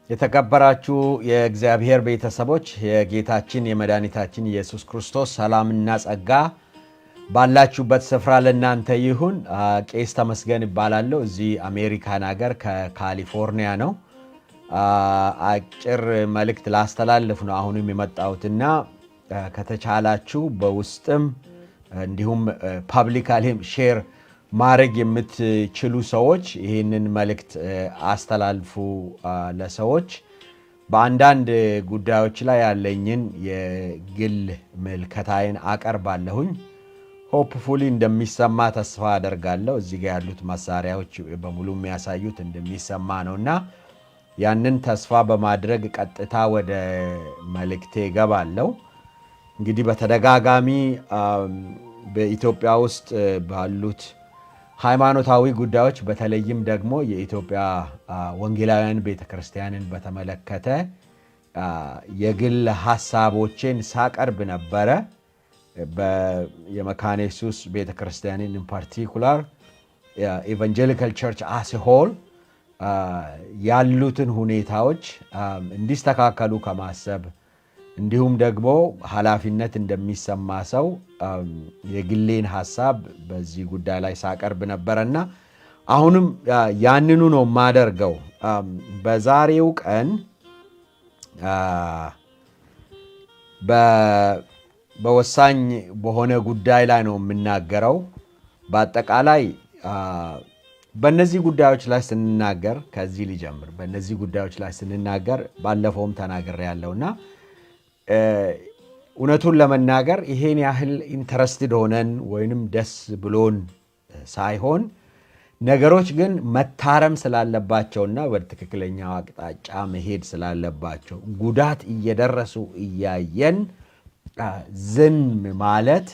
የተከበራችሁ የእግዚአብሔር ቤተሰቦች፣ የጌታችን የመድኃኒታችን ኢየሱስ ክርስቶስ ሰላምና ጸጋ ባላችሁበት ስፍራ ለእናንተ ይሁን። ቄስ ተመስገን እባላለሁ። እዚህ አሜሪካን ሀገር ከካሊፎርኒያ ነው። አጭር መልእክት ላስተላልፍ ነው አሁንም የመጣሁትና ከተቻላችሁ በውስጥም እንዲሁም publicly ም share ማድረግ የምትችሉ ሰዎች ይህንን መልእክት አስተላልፉ ለሰዎች። በአንዳንድ ጉዳዮች ላይ ያለኝን የግል ምልከታዬን አቀርባለሁኝ። Hopefully እንደሚሰማ ተስፋ አደርጋለሁ። እዚህ ጋ ያሉት መሳሪያዎች በሙሉ የሚያሳዩት እንደሚሰማ ነው እና ያንን ተስፋ በማድረግ ቀጥታ ወደ መልእክቴ እገባለሁ። እንግዲህ በተደጋጋሚ በኢትዮጵያ ውስጥ ባሉት ሃይማኖታዊ ጉዳዮች፣ በተለይም ደግሞ የኢትዮጵያ ወንጌላውያን ቤተክርስቲያንን በተመለከተ የግል ሀሳቦቼን ሳቀርብ ነበረ። የመካነ ኢየሱስ ቤተክርስቲያንን in particular፣ evangelical church as a whole ያሉትን ሁኔታዎች እንዲስተካከሉ ከማሰብ እንዲሁም ደግሞ ኃላፊነት እንደሚሰማ ሰው የግሌን ሀሳብ በዚህ ጉዳይ ላይ ሳቀርብ ነበረና አሁንም ያንኑ ነው የማደርገው። በዛሬው ቀን በወሳኝ በሆነ ጉዳይ ላይ ነው የምናገረው። በአጠቃላይ በእነዚህ ጉዳዮች ላይ ስንናገር፣ ከዚህ ልጀምር። በእነዚህ ጉዳዮች ላይ ስንናገር ባለፈውም ተናግሬያለሁና እውነቱን ለመናገር ይሄን ያህል interested ሆነን ወይንም ደስ ብሎን ሳይሆን ነገሮች ግን መታረም ስላለባቸውና ወደ ትክክለኛው አቅጣጫ መሄድ ስላለባቸው ጉዳት እየደረሱ እያየን ዝም ማለት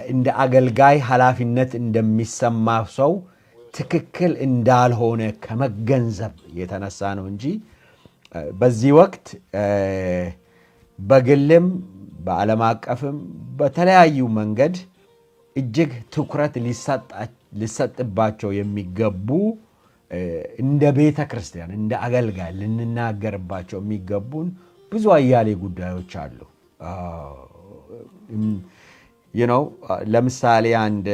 እንደ አገልጋይ ኃላፊነት እንደሚሰማ ሰው ትክክል እንዳልሆነ ከመገንዘብ የተነሳ ነው እንጂ በዚህ ወቅት በግልም በዓለም አቀፍም በተለያዩ መንገድ እጅግ ትኩረት ሊሰጥባቸው የሚገቡ፣ እንደ ቤተ ክርስቲያን እንደ አገልጋይ ልንናገርባቸው የሚገቡን ብዙ አያሌ ጉዳዮች አሉ። ለምሳሌ አንድ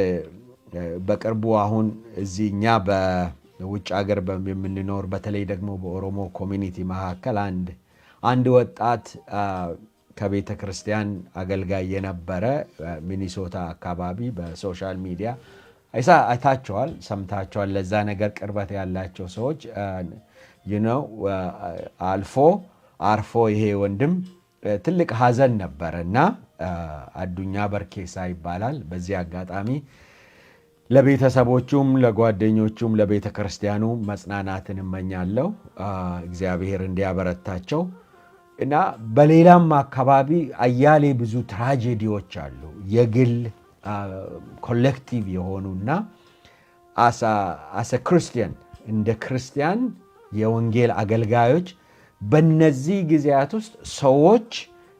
በቅርቡ አሁን እዚህ እኛ በውጭ ሀገር የምንኖር፣ በተለይ ደግሞ በኦሮሞ community መካከል አንድ ወጣት ከቤተ ክርስቲያን አገልጋይ የነበረ ሚኒሶታ አካባቢ በ social media አይታችኋል፣ ሰምታችኋል። ለዛ ነገር ቅርበት ያላቸው ሰዎች አልፎ አርፎ ይሄ ወንድም ትልቅ ሀዘን ነበረ እና አዱኛ በርኬሳ ይባላል። በዚህ አጋጣሚ ለቤተሰቦቹም፣ ለጓደኞቹም፣ ለቤተ ክርስቲያኑ መጽናናትን እመኛለሁ። እግዚአብሔር እንዲያበረታቸው። እና በሌላም አካባቢ አያሌ ብዙ tragedy ዎች አሉ። የግል፣ collective የሆኑና as a Christian፣ እንደ ክርስቲያን የወንጌል አገልጋዮች በነዚህ ጊዜያት ውስጥ ሰዎች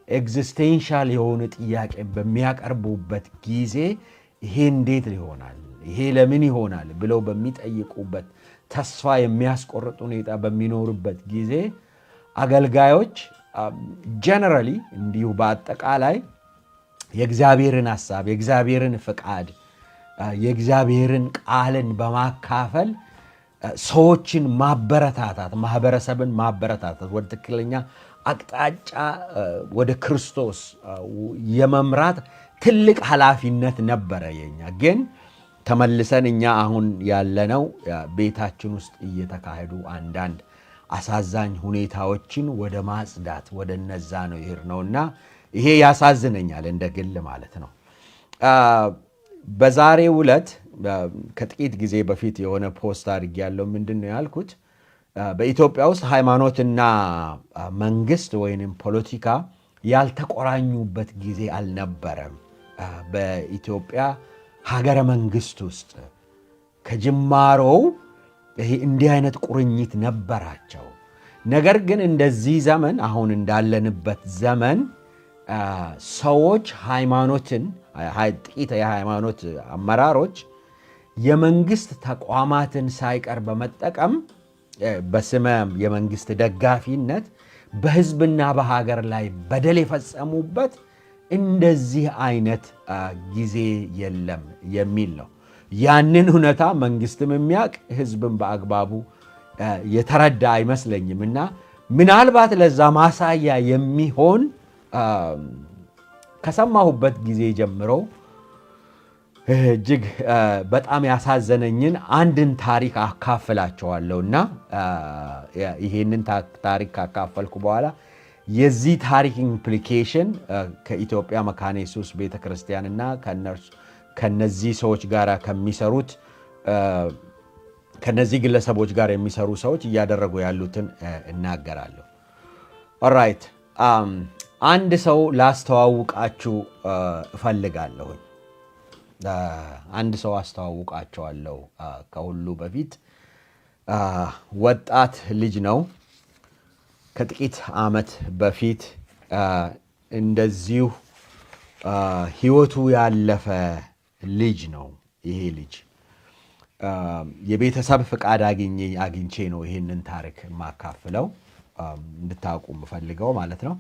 existential የሆኑ ጥያቄ በሚያቀርቡበት ጊዜ፣ ይሄ እንዴት ይሆናል፣ ይሄ ለምን ይሆናል ብለው በሚጠይቁበት፣ ተስፋ የሚያስቆርጥ ሁኔታ በሚኖሩበት ጊዜ አገልጋዮች generally እንዲሁ በአጠቃላይ የእግዚአብሔርን ሐሳብ፣ የእግዚአብሔርን ፍቃድ፣ የእግዚአብሔርን ቃልን በማካፈል ሰዎችን ማበረታታት፣ ማህበረሰብን ማበረታታት፣ ወደ ትክክለኛ አቅጣጫ ወደ ክርስቶስ የመምራት ትልቅ ኃላፊነት ነበረ የኛ። ግን ተመልሰን እኛ አሁን ያለነው ቤታችን ውስጥ እየተካሄዱ አንዳንድ አሳዛኝ ሁኔታዎችን ወደ ማጽዳት ወደ እነዛ ነው የሄድነው እና ይሄ ያሳዝነኛል እንደ ግል ማለት ነው። በዛሬው ዕለት ከጥቂት ጊዜ በፊት የሆነ post አድርጌያለሁ። ምንድን ነው ያልኩት? በኢትዮጵያ ውስጥ ሃይማኖትና መንግስት ወይንም ፖለቲካ ያልተቆራኙበት ጊዜ አልነበረም። በኢትዮጵያ ሀገረ መንግስት ውስጥ ከጅማሮው ይሄ እንዲህ አይነት ቁርኝት ነበራቸው። ነገር ግን እንደዚህ ዘመን፣ አሁን እንዳለንበት ዘመን ሰዎች ሃይማኖትን፣ ጥቂት የሃይማኖት አመራሮች የመንግስት ተቋማትን ሳይቀር በመጠቀም በስመ የመንግስት ደጋፊነት በህዝብና በሀገር ላይ በደል የፈጸሙበት እንደዚህ አይነት ጊዜ የለም የሚል ነው። ያንን እውነታ መንግስትም የሚያውቅ ህዝብም በአግባቡ የተረዳ አይመስለኝም። እና ምናልባት ለዛ ማሳያ የሚሆን ከሰማሁበት ጊዜ ጀምሮ እጅግ በጣም ያሳዘነኝን አንድን ታሪክ አካፍላችኋለሁ። እና ይሄንን ታሪክ ካካፈልኩ በኋላ የዚህ ታሪክ implication ከኢትዮጵያ መካነ ኢየሱስ ቤተክርስቲያን እና ከነዚህ ሰዎች ጋር ከሚሰሩት፣ ከነዚህ ግለሰቦች ጋር የሚሰሩ ሰዎች እያደረጉ ያሉትን እናገራለሁ። Alright፣ አንድ ሰው ላስተዋውቃችሁ እፈልጋለሁኝ። አንድ ሰው አስተዋውቃችኋለሁ። ከሁሉ በፊት ወጣት ልጅ ነው። ከጥቂት ዓመት በፊት እንደዚሁ ህይወቱ ያለፈ ልጅ ነው። ይሄ ልጅ የቤተሰብ ፍቃድ አግኝቼ ነው ይሄንን ታሪክ የማካፍለው፣ እንድታውቁ የምፈልገው ማለት ነው።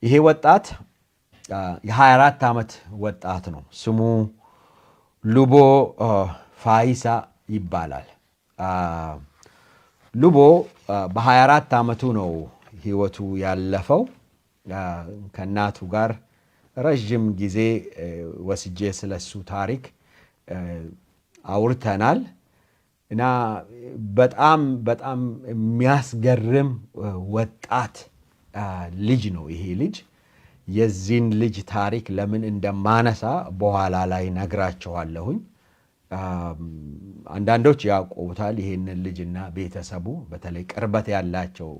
ይሄ ወጣት የ24 ዓመት ወጣት ነው። ስሙ ሉቦ ፋይሳ ይባላል። ሉቦ በ24 ዓመቱ ነው ህይወቱ ያለፈው። ከእናቱ ጋር ረዥም ጊዜ ወስጄ ስለሱ ታሪክ አውርተናል እና በጣም በጣም የሚያስገርም ወጣት ልጅ ነው ይሄ ልጅ። የዚህን ልጅ ታሪክ ለምን እንደማነሳ በኋላ ላይ ነግራችኋለሁኝ። አንዳንዶች ያውቁታል ይሄንን ልጅና ቤተሰቡ፣ በተለይ ቅርበት ያላቸው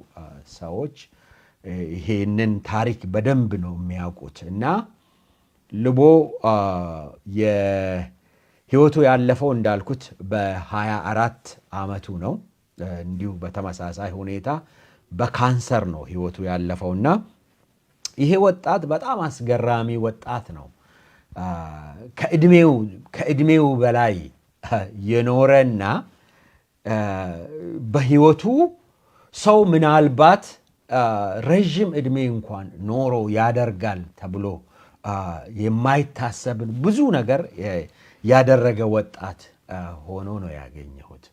ሰዎች ይሄንን ታሪክ በደንብ ነው የሚያውቁት። እና ልቦ የህይወቱ ያለፈው እንዳልኩት በ24 ዓመቱ ነው። እንዲሁ በተመሳሳይ ሁኔታ በካንሰር ነው ህይወቱ ያለፈውና ይሄ ወጣት በጣም አስገራሚ ወጣት ነው። ከእድሜው በላይ የኖረና በህይወቱ ሰው ምናልባት ረዥም ዕድሜ እንኳን ኖሮ ያደርጋል ተብሎ የማይታሰብን ብዙ ነገር ያደረገ ወጣት ሆኖ ነው ያገኘሁት።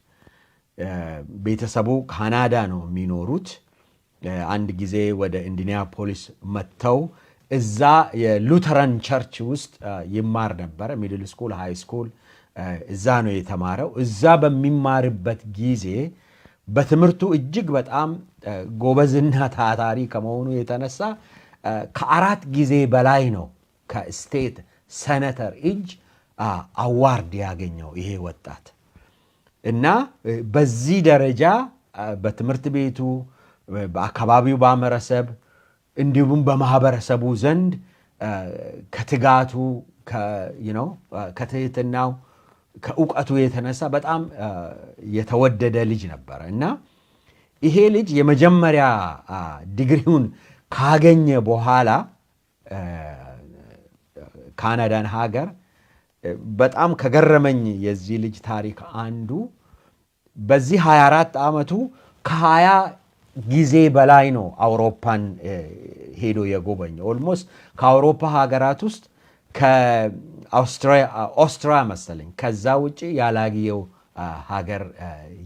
ቤተሰቡ ካናዳ ነው የሚኖሩት። አንድ ጊዜ ወደ ኢንዲያናፖሊስ መጥተው እዛ የ Lutheran church ውስጥ ይማር ነበረ። Middle school፣ high school እዛ ነው የተማረው። እዛ በሚማርበት ጊዜ በትምህርቱ እጅግ በጣም ጎበዝና ታታሪ ከመሆኑ የተነሳ ከአራት ጊዜ በላይ ነው ከ state senator እጅ award ያገኘው ይሄ ወጣት። እና በዚህ ደረጃ በትምህርት ቤቱ፣ በአካባቢው ማህበረሰብ እንዲሁም በማህበረሰቡ ዘንድ ከትጋቱ፣ ከትህትናው፣ ከእውቀቱ የተነሳ በጣም የተወደደ ልጅ ነበረ። እና ይሄ ልጅ የመጀመሪያ ዲግሪውን ካገኘ በኋላ ካናዳን ሀገር በጣም ከገረመኝ የዚህ ልጅ ታሪክ አንዱ በዚህ 24 ዓመቱ ከ20 ጊዜ በላይ ነው አውሮፓን ሄዶ የጎበኘው። Almost ከአውሮፓ ሀገራት ውስጥ ከኦስትሪያ መሰለኝ ከዛ ውጭ ያላየው ሀገር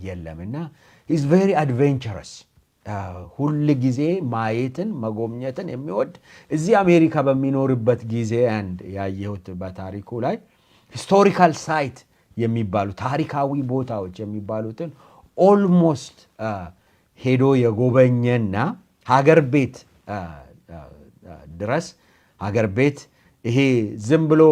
የለም። እና he's very adventurous፣ ሁል ጊዜ ማየትን መጎብኘትን የሚወድ። እዚህ አሜሪካ በሚኖርበት ጊዜ አንድ ያየሁት በታሪኩ ላይ historical site የሚባሉ፣ ታሪካዊ ቦታዎች የሚባሉትን almost ሄዶ የጎበኘና ሀገር ቤት ድረስ፣ ሀገር ቤት ይሄ ዝም ብሎ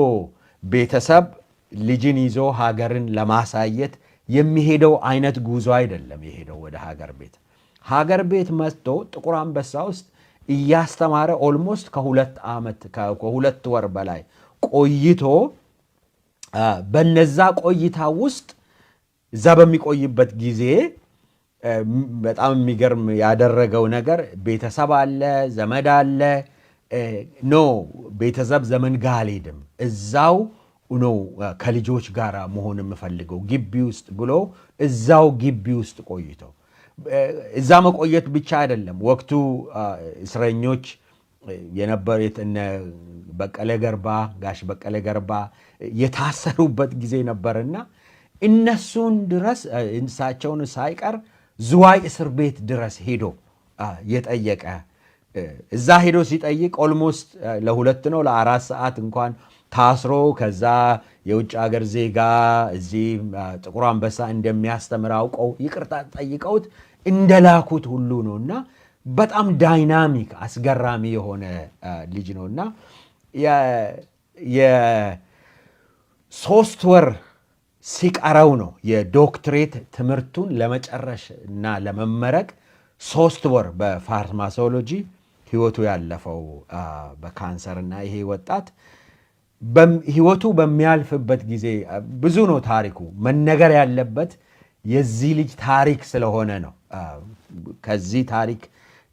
ቤተሰብ ልጅን ይዞ ሀገርን ለማሳየት የሚሄደው አይነት ጉዞ አይደለም የሄደው ወደ ሀገር ቤት። ሀገር ቤት መጥቶ ጥቁር አንበሳ ውስጥ እያስተማረ almost ከ2 ዓመት ከ2 ወር በላይ ቆይቶ በነዛ ቆይታ ውስጥ እዛ በሚቆይበት ጊዜ በጣም የሚገርም ያደረገው ነገር ቤተሰብ አለ፣ ዘመድ አለ። No፣ ቤተሰብ ዘመድ ጋር አልሄድም፣ እዛው ነው ከልጆች ጋር መሆን የምፈልገው ግቢ ውስጥ ብሎ እዛው ግቢ ውስጥ ቆይተው፣ እዛ መቆየት ብቻ አይደለም፣ ወቅቱ እስረኞች የነበሩት እነ በቀለ ገርባ፣ ጋሽ በቀለ ገርባ የታሰሩበት ጊዜ ነበርና እነሱን ድረስ፣ እሳቸውን ሳይቀር ዝዋይ እስር ቤት ድረስ ሄዶ የጠየቀ፣ እዛ ሄዶ ሲጠይቅ almost ለ2 ነው ለ4 ሰዓት እንኳን ታስሮ፣ ከዛ የውጭ ሀገር ዜጋ እዚህ ጥቁር አንበሳ እንደሚያስተምር አውቀው ይቅርታ ጠይቀውት እንደላኩት ሁሉ ነው። እና በጣም dynamic፣ አስገራሚ የሆነ ልጅ ነው። እና የ3 ወር ሲቀረው ነው የዶክትሬት ትምህርቱን ለመጨረስ እና ለመመረቅ፣ 3 ወር በ pharmacology ህይወቱ ያለፈው በካንሰር። እና ይሄ ወጣት ህይወቱ በሚያልፍበት ጊዜ፣ ብዙ ነው ታሪኩ መነገር ያለበት፣ የዚህ ልጅ ታሪክ ስለሆነ ነው። ከዚህ ታሪክ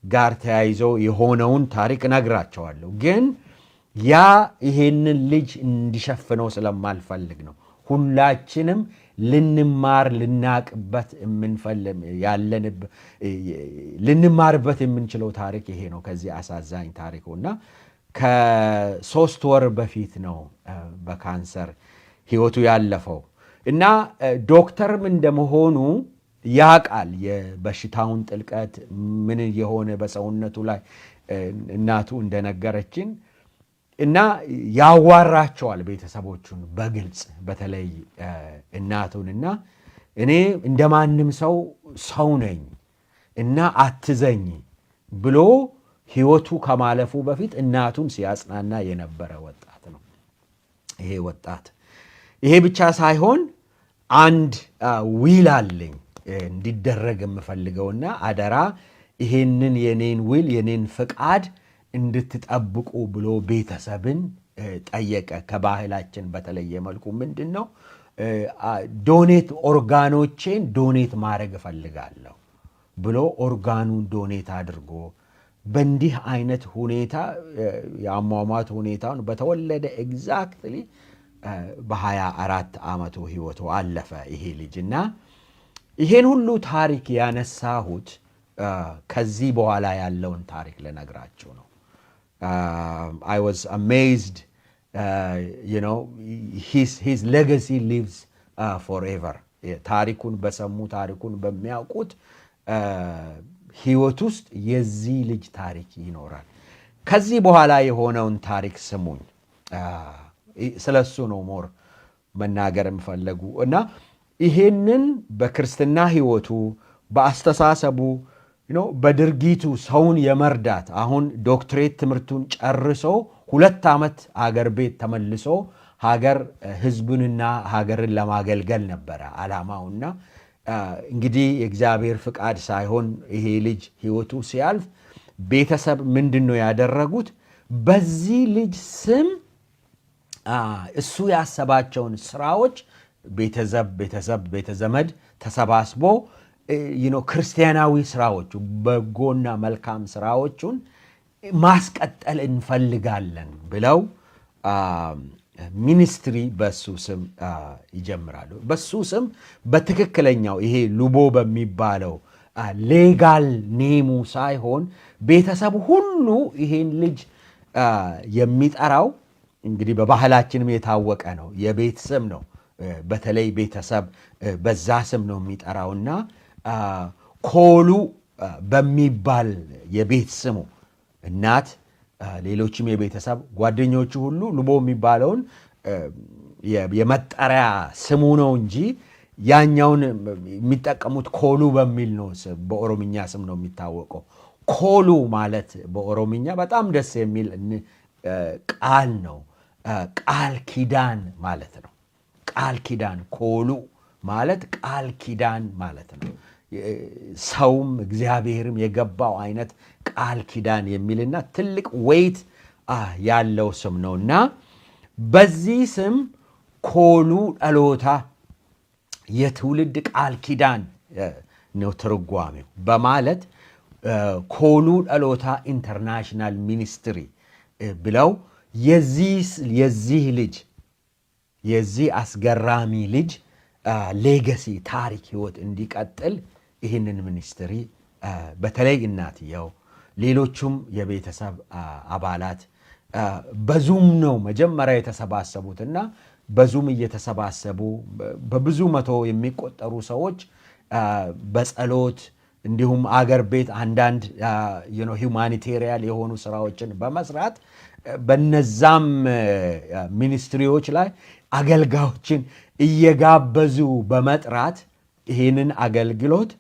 ጋር ተያይዞ የሆነውን ታሪክ እነግራችኋለሁ። ግን ያ ይሄንን ልጅ እንዲሸፍነው ስለማልፈልግ ነው። ሁላችንም ልንማር ልናቅበት ያለን ልንማርበት የምንችለው ታሪክ ይሄ ነው። ከዚህ አሳዛኝ ታሪኩ እና ከ3 ወር በፊት ነው በካንሰር ህይወቱ ያለፈው። እና ዶክተርም እንደመሆኑ ያቃል የበሽታውን ጥልቀት፣ ምን የሆነ በሰውነቱ ላይ እናቱ እንደነገረችን። እና ያዋራቸዋል ቤተሰቦቹን በግልጽ፣ በተለይ እናቱን፣ እና እኔ እንደ ማንም ሰው ሰው ነኝ እና አትዘኝ ብሎ ህይወቱ ከማለፉ በፊት እናቱን ሲያጽናና የነበረ ወጣት ነው ይሄ ወጣት። ይሄ ብቻ ሳይሆን አንድ will አለኝ እንዲደረግ የምፈልገውና አደራ ይሄንን የኔን will፣ የኔን ፍቃድ እንድትጠብቁ ብሎ ቤተሰብን ጠየቀ። ከባህላችን በተለየ መልኩ ምንድን ነው፣ donate organ ኦቼን donate ማድረግ እፈልጋለሁ ብሎ organ ኑን donate አድርጎ በእንዲህ አይነት ሁኔታ የአሟሟት ሁኔታውን በተወለደ exactly በ24 ዓመቱ ህይወቱ አለፈ ይሄ ልጅ። እና ይሄን ሁሉ ታሪክ ያነሳሁት ከዚህ በኋላ ያለውን ታሪክ ልነግራችሁ ነው። I was amazed. His legacy lives forever. ታሪኩን በሰሙ፣ ታሪኩን በሚያውቁት ህይወት ውስጥ የዚህ ልጅ ታሪክ ይኖራል። ከዚህ በኋላ የሆነውን ታሪክ ስሙኝ። ስለ እሱ ነው more መናገር የምፈልገው። እና ይሄንን በክርስትና ህይወቱ፣ በአስተሳሰቡ፣ በድርጊቱ ሰውን የመርዳት፣ አሁን ዶክትሬት ትምህርቱን ጨርሶ 2 ዓመት ሀገር ቤት ተመልሶ ሀገር ህዝቡንና ሀገርን ለማገልገል ነበረ ዓላማውና እንግዲህ የእግዚአብሔር ፍቃድ ሳይሆን ይሄ ልጅ ህይወቱ ሲያልፍ ቤተሰብ ምንድን ነው ያደረጉት? በዚህ ልጅ ስም እሱ ያሰባቸውን ስራዎች ቤተሰብ ቤተዘመድ ተሰባስቦ ክርስቲያናዊ ስራዎቹ፣ በጎና መልካም ስራዎቹን ማስቀጠል እንፈልጋለን ብለው ministry በሱ ስም ይጀምራሉ። በሱ ስም በትክክለኛው ይሄ ሉቦ በሚባለው legal name ኡ ሳይሆን ቤተሰቡ ሁሉ ይሄን ልጅ የሚጠራው፣ እንግዲህ በባህላችንም የታወቀ ነው፣ የቤት ስም ነው። በተለይ ቤተሰብ በዛ ስም ነው የሚጠራውና ኮሉ በሚባል የቤት ስሙ እናት፣ ሌሎችም የቤተሰብ ጓደኞቹ ሁሉ ሉቦ የሚባለውን የመጠሪያ ስሙ ነው እንጂ ያኛውን የሚጠቀሙት ኮሉ በሚል ነው። በኦሮምኛ ስም ነው የሚታወቀው። ኮሉ ማለት በኦሮምኛ በጣም ደስ የሚል ቃል ነው። ቃል ኪዳን ማለት ነው። ቃል ኪዳን፣ ኮሉ ማለት ቃል ኪዳን ማለት ነው። ሰውም እግዚአብሔርም የገባው አይነት ቃል ኪዳን የሚልና ትልቅ weight ያለው ስም ነው። እና በዚህ ስም ኮሉ ዳሎታ፣ የትውልድ ቃል ኪዳን ነው ትርጓሜው፣ በማለት ኮሉ ዳሎታ International Ministry ብለው የዚህ ልጅ የዚህ አስገራሚ ልጅ legacy፣ ታሪክ፣ ህይወት እንዲቀጥል ይህንን ministry በተለይ እናትየው፣ ሌሎቹም የቤተሰብ አባላት በ Zoom ነው መጀመሪያ የተሰባሰቡትና በ Zoom እየተሰባሰቡ በብዙ መቶ የሚቆጠሩ ሰዎች በጸሎት እንዲሁም አገር ቤት አንዳንድ humanitarian የሆኑ ስራዎችን በመስራት በነዛም ministry ዎች ላይ አገልጋዮችን እየጋበዙ በመጥራት ይህንን አገልግሎት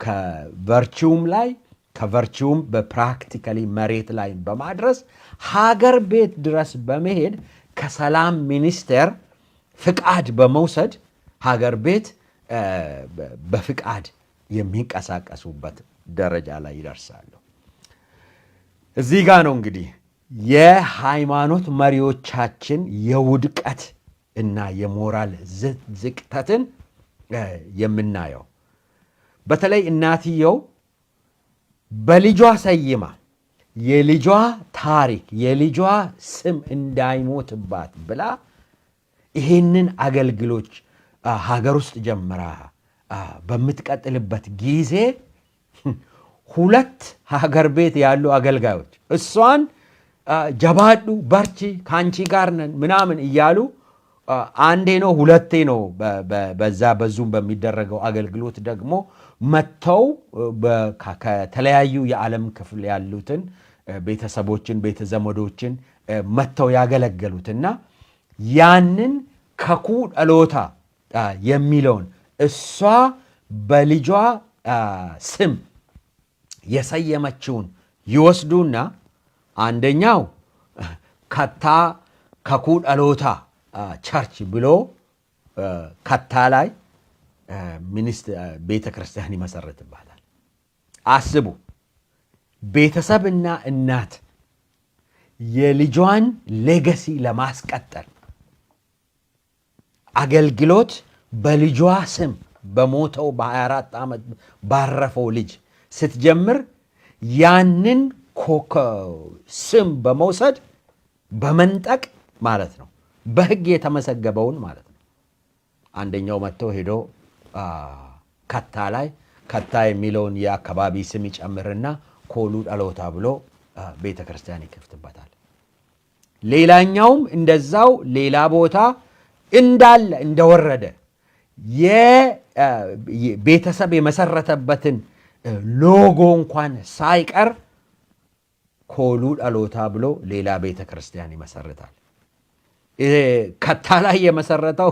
ከቨርቹም ላይ ከቨርቹም በ practically መሬት ላይ በማድረስ ሀገር ቤት ድረስ በመሄድ ከሰላም ሚኒስቴር ፍቃድ በመውሰድ ሀገር ቤት በፍቃድ የሚንቀሳቀሱበት ደረጃ ላይ ይደርሳሉ። እዚህ ጋ ነው እንግዲህ የሃይማኖት መሪዎቻችን የውድቀት እና የሞራል ዝቅተትን የምናየው። በተለይ እናትየው በልጇ ሰይማ የልጇ ታሪክ፣ የልጇ ስም እንዳይሞትባት ብላ ይሄንን አገልግሎት ሀገር ውስጥ ጀምራ በምትቀጥልበት ጊዜ ሁለት ሀገር ቤት ያሉ አገልጋዮች እሷን "Jabaadhu፣ በርቺ፣ ከአንቺ ጋር ነን" ምናምን እያሉ አንዴ ነው ሁለቴ ነው በዛ በ Zoom በሚደረገው አገልግሎት ደግሞ መጥተው ከተለያዩ የዓለም ክፍል ያሉትን ቤተሰቦችን፣ ቤተ ዘመዶችን መጥተው ያገለገሉትና ያንን Kakuu Dhalootaa የሚለውን እሷ በልጇ ስም የሰየመችውን ይወስዱና አንደኛው ከታ Kakuu Dhalootaa Church ብሎ ከታ ላይ ቤተ ክርስቲያን ይመሰርትባታል። አስቡ፣ ቤተሰብና እናት የልጇን legacy ለማስቀጠል አገልግሎት በልጇ ስም በሞተው በ24 ዓመት ባረፈው ልጅ ስትጀምር ያንን ስም በመውሰድ በመንጠቅ ማለት ነው። በሕግ የተመዘገበውን ማለት ነው። አንደኛው መጥቶ ሄዶ ከታ ላይ ከታ የሚለውን የአካባቢ ስም ይጨምርና Kooluu Dhalootaa ብሎ ቤተ ክርስቲያን ይከፍትበታል። ሌላኛውም እንደዛው ሌላ ቦታ እንዳለ እንደወረደ የቤተሰብ የመሰረተበትን ሎጎ እንኳን ሳይቀር Kooluu Dhalootaa ብሎ ሌላ ቤተ ክርስቲያን ይመሰርታል። ከታ ላይ የመሰረተው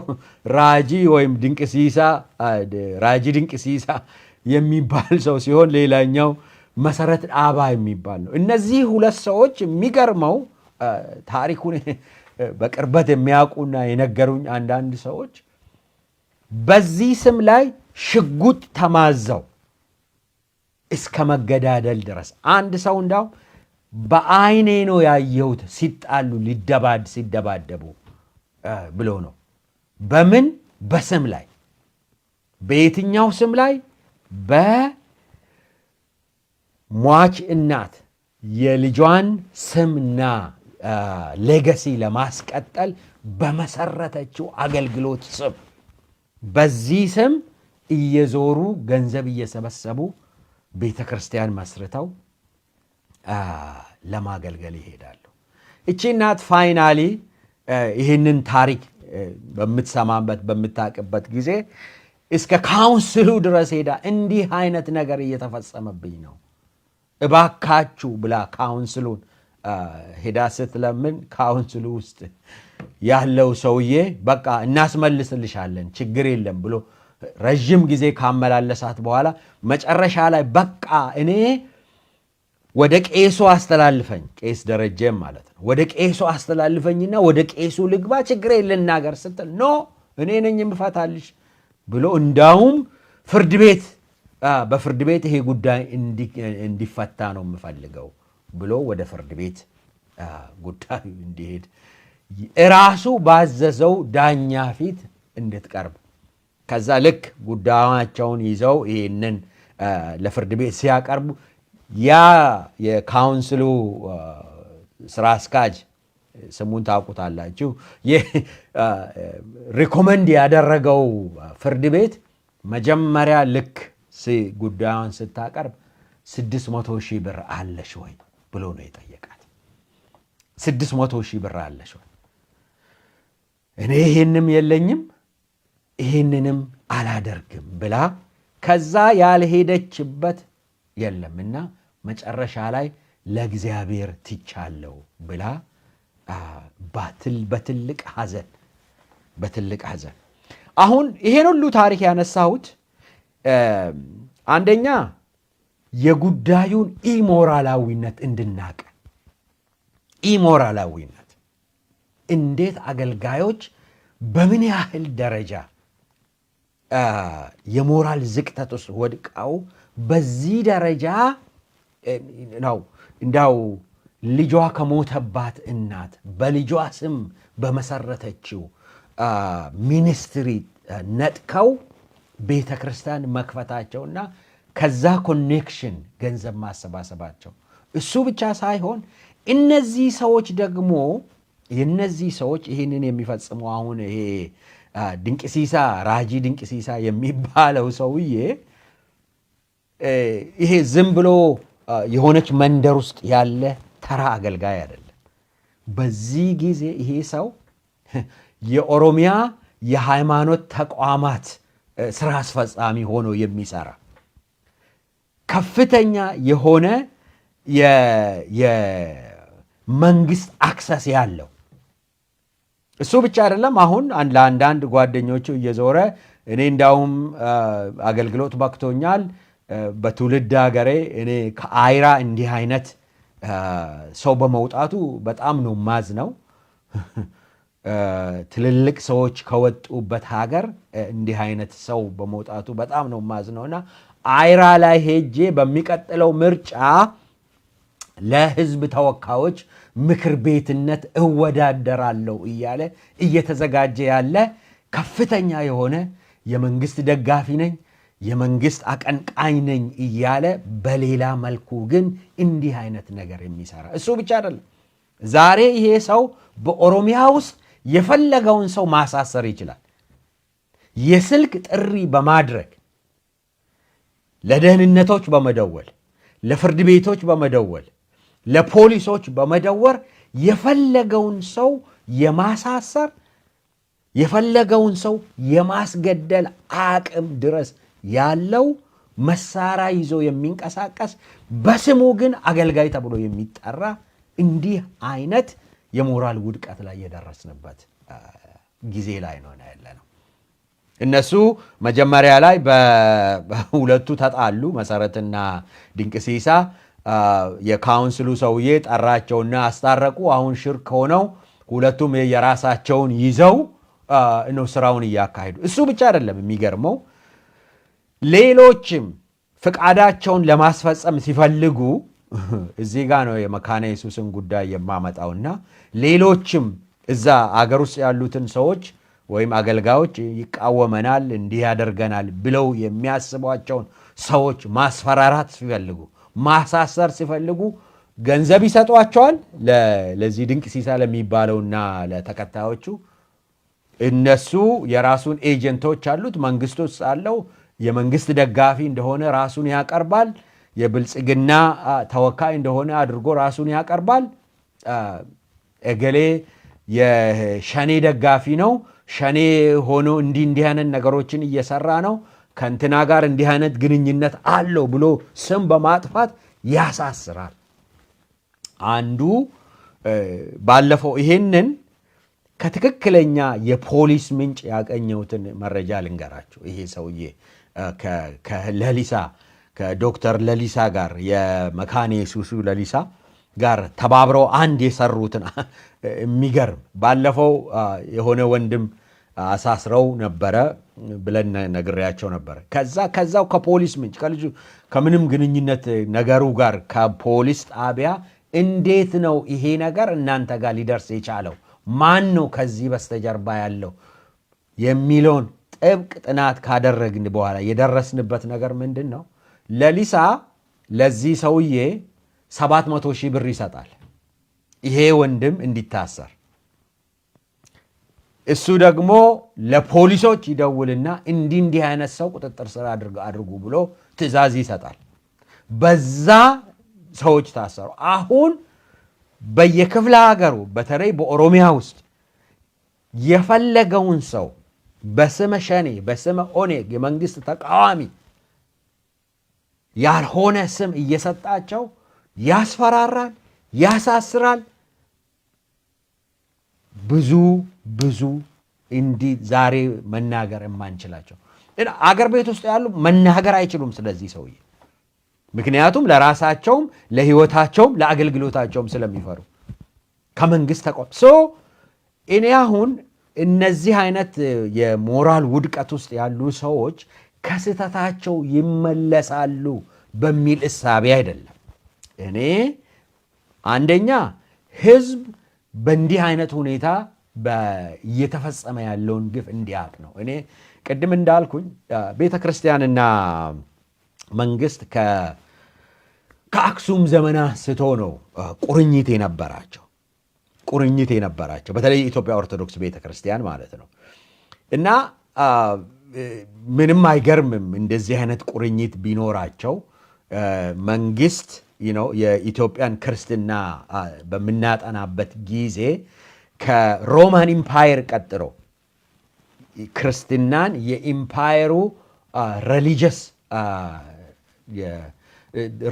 ራጂ ወይም ድንቅሲሳ፣ ራጂ ድንቅሲሳ የሚባል ሰው ሲሆን ሌላኛው መሰረት ዳባ የሚባል ነው። እነዚህ ሁለት ሰዎች የሚገርመው ታሪኩን በቅርበት የሚያውቁና የነገሩኝ አንዳንድ ሰዎች በዚህ ስም ላይ ሽጉጥ ተማዘው እስከ መገዳደል ድረስ፣ አንድ ሰው እንዳው "በአይኔ ነው ያየሁት ሲጣሉ ሲደባደቡ" ብሎ ነው። በምን? በስም ላይ። በየትኛው ስም ላይ? በሟች እናት የልጇን ስምና legacy ለማስቀጠል በመሰረተችው አገልግሎት ስም። በዚህ ስም እየዞሩ ገንዘብ እየሰበሰቡ ቤተ ክርስቲያን መስርተው ለማገልገል ይሄዳሉ። እቺ እናት finally ይህንን ታሪክ በምትሰማበት፣ በምታውቅበት ጊዜ እስከ council ኡ ድረስ ሄዳ "እንዲህ አይነት ነገር እየተፈጸመብኝ ነው፣ እባካችሁ" ብላ council ኡን ሄዳ ስትለምን council ኡ ውስጥ ያለው ሰውዬ "በቃ እናስመልስልሻለን፣ ችግር የለም" ብሎ ረዥም ጊዜ ካመላለሳት በኋላ መጨረሻ ላይ "በቃ እኔ ወደ ቄሱ አስተላልፈኝ፣" ቄስ ደረጀም ማለት ነው። "ወደ ቄሱ አስተላልፈኝና ወደ ቄሱ ልግባ፣ ችግሬን ልናገር" ስትል "No፣ እኔ ነኝ የምፈታልሽ" ብሎ እንዳውም ፍርድ ቤት በፍርድ ቤት ይሄ ጉዳይ እንዲፈታ ነው የምፈልገው ብሎ ወደ ፍርድ ቤት ጉዳዩ እንዲሄድ እራሱ ባዘዘው ዳኛ ፊት እንድትቀርብ፣ ከዛ ልክ ጉዳያቸውን ይዘው ይህንን ለፍርድ ቤት ሲያቀርቡ ያ የ council ኡ ስራ አስኪያጅ ስሙን ታውቁታላችሁ፣ recommend ያደረገው ፍርድ ቤት መጀመሪያ ልክ ጉዳዩን ስታቀርብ 600,000 ብር አለሽ ወይ ብሎ ነው የጠየቃት። 600,000 ብር አለሽ ወይ? እኔ ይሄንም የለኝም፣ ይሄንንም አላደርግም ብላ ከዛ ያልሄደችበት የለምና መጨረሻ ላይ ለእግዚአብሔር ትቻለው ብላ በትልቅ ሐዘን፣ በትልቅ ሐዘን። አሁን ይሄን ሁሉ ታሪክ ያነሳሁት አንደኛ የጉዳዩን ኢሞራላዊነት እንድናቅ፣ ኢሞራላዊነት እንዴት አገልጋዮች በምን ያህል ደረጃ የሞራል ዝቅጠት ውስጥ ወድቀው በዚህ ደረጃ ነው። እንዳው ልጇ ከሞተባት እናት በልጇ ስም በመሰረተችው ministry ነጥቀው ቤተ ክርስቲያን መክፈታቸውና ከዛ connection ገንዘብ ማሰባሰባቸው። እሱ ብቻ ሳይሆን እነዚህ ሰዎች ደግሞ፣ የነዚህ ሰዎች ይህንን የሚፈጽሙ፣ አሁን ይሄ ድንቅሲሳ፣ ራጂ ድንቅሲሳ የሚባለው ሰውዬ ይሄ ዝም ብሎ የሆነች መንደር ውስጥ ያለ ተራ አገልጋይ አይደለም። በዚህ ጊዜ ይሄ ሰው የኦሮሚያ የሃይማኖት ተቋማት ስራ አስፈጻሚ ሆኖ የሚሰራ፣ ከፍተኛ የሆነ የመንግስት access ያለው፣ እሱ ብቻ አይደለም። አሁን ለአንዳንድ ጓደኞቹ እየዞረ እኔ እንዳውም አገልግሎት በቅቶኛል፣ በትውልድ ሀገሬ እኔ ከአይራ እንዲህ አይነት ሰው በመውጣቱ በጣም ነው ማዝነው። ትልልቅ ሰዎች ከወጡበት ሀገር እንዲህ አይነት ሰው በመውጣቱ በጣም ነው ማዝነው እና አይራ ላይ ሄጄ በሚቀጥለው ምርጫ ለህዝብ ተወካዮች ምክር ቤትነት እወዳደራለሁ እያለ እየተዘጋጀ ያለ፣ ከፍተኛ የሆነ የመንግስት ደጋፊ ነኝ፣ የመንግስት አቀንቃኝ ነኝ እያለ በሌላ መልኩ ግን እንዲህ አይነት ነገር የሚሰራ። እሱ ብቻ አይደለም። ዛሬ ይሄ ሰው በኦሮሚያ ውስጥ የፈለገውን ሰው ማሳሰር ይችላል። የስልክ ጥሪ በማድረግ፣ ለደህንነቶች በመደወል፣ ለፍርድ ቤቶች በመደወል፣ ለፖሊሶች በመደወር የፈለገውን ሰው የማሳሰር፣ የፈለገውን ሰው የማስገደል አቅም ድረስ ያለው፣ መሳሪያ ይዞ የሚንቀሳቀስ፣ በስሙ ግን አገልጋይ ተብሎ የሚጠራ፣ እንዲህ አይነት የሞራል ውድቀት ላይ የደረስንበት ጊዜ ላይ ነው ያለነው። እነሱ መጀመሪያ ላይ በሁለቱ ተጣሉ፣ መሰረትና ድንቅሲሳ። የ council ኡ ሰውዬ ጠራቸውና አስታረቁ። አሁን ሽርክ ሆነው ሁለቱም የራሳቸውን ይዘው ነው ስራውን እያካሄዱ። እሱ ብቻ አይደለም የሚገርመው፣ ሌሎችም ፍቃዳቸውን ለማስፈጸም ሲፈልጉ፣ እዚህ ጋ ነው የመካነ ኢየሱስን ጉዳይ የማመጣውና፣ ሌሎችም እዛ አገር ውስጥ ያሉትን ሰዎች ወይም አገልጋዮች ይቃወመናል፣ እንዲህ ያደርገናል ብለው የሚያስቧቸውን ሰዎች ማስፈራራት ሲፈልጉ፣ ማሳሰር ሲፈልጉ ገንዘብ ይሰጧቸዋል። ለዚህ ድንቅ ሲሳ ለሚባለውና ለተከታዮቹ። እነሱ የራሱን agent ኦች አሉት፣ መንግስት ውስጥ አለው። የመንግስት ደጋፊ እንደሆነ ራሱን ያቀርባል። የብልጽግና ተወካይ እንደሆነ አድርጎ ራሱን ያቀርባል። እገሌ የሸኔ ደጋፊ ነው፣ ሸኔ ሆኖ እንዲህ እንዲህ አይነት ነገሮችን እየሰራ ነው፣ ከእንትና ጋር እንዲህ አይነት ግንኙነት አለው ብሎ ስም በማጥፋት ያሳስራል። አንዱ ባለፈው ይሄንን ከትክክለኛ የፖሊስ ምንጭ ያገኘሁትን መረጃ ልንገራችሁ። ይሄ ሰውዬ ከለሊሳ፣ ከዶክተር ለሊሳ ጋር፣ የመካነ ኢየሱሱ ለሊሳ ጋር ተባብረው አንድ የሰሩትን የሚገርም፣ ባለፈው የሆነ ወንድም አሳስረው ነበረ ብለን ነግሬያቸው ነበረ። ከዛ ከዛው ከፖሊስ ምንጭ፣ ከልጁ ከምንም ግንኙነት ነገሩ ጋር፣ ከፖሊስ ጣቢያ እንዴት ነው ይሄ ነገር እናንተ ጋር ሊደርስ የቻለው፣ ማን ነው ከዚህ በስተጀርባ ያለው የሚለውን ጥብቅ ጥናት ካደረግን በኋላ የደረስንበት ነገር ምንድን ነው? ለሊሳ ለዚህ ሰውዬ 700 ሺህ ብር ይሰጣል። ይሄ ወንድም እንዲታሰር፣ እሱ ደግሞ ለፖሊሶች ይደውልና እንዲህ እንዲህ አይነት ሰው ቁጥጥር ስር አድርጉ ብሎ ትዕዛዝ ይሰጣል። በዛ ሰዎች ታሰሩ። አሁን በየክፍለ ሀገሩ፣ በተለይ በኦሮሚያ ውስጥ የፈለገውን ሰው በስመ ሸኔ፣ በስመ ኦነግ፣ የመንግስት ተቃዋሚ ያልሆነ ስም እየሰጣቸው ያስፈራራል፣ ያሳስራል። ብዙ ብዙ እንዲህ ዛሬ መናገር የማንችላቸው አገር ቤት ውስጥ ያሉ መናገር አይችሉም ስለዚህ ሰውዬ፣ ምክንያቱም ለራሳቸውም ለህይወታቸውም ለአገልግሎታቸውም ስለሚፈሩ ከመንግስት ተቋም። So እኔ አሁን እነዚህ አይነት የሞራል ውድቀት ውስጥ ያሉ ሰዎች ከስህተታቸው ይመለሳሉ በሚል እሳቤ አይደለም። እኔ አንደኛ ህዝብ በእንዲህ አይነት ሁኔታ እየተፈጸመ ያለውን ግፍ እንዲያውቅ ነው። እኔ ቅድም እንዳልኩኝ ቤተ ክርስቲያንና መንግስት ከአክሱም ዘመን አንስቶ ነው ቁርኝት የነበራቸው፣ በተለይ የኢትዮጵያ ኦርቶዶክስ ቤተ ክርስቲያን ማለት ነው። እና ምንም አይገርምም እንደዚህ አይነት ቁርኝት ቢኖራቸው። መንግስት የኢትዮጵያን ክርስትና በምናጠናበት ጊዜ ከ Roman Empire ቀጥሎ ክርስትናን የ empire ኡ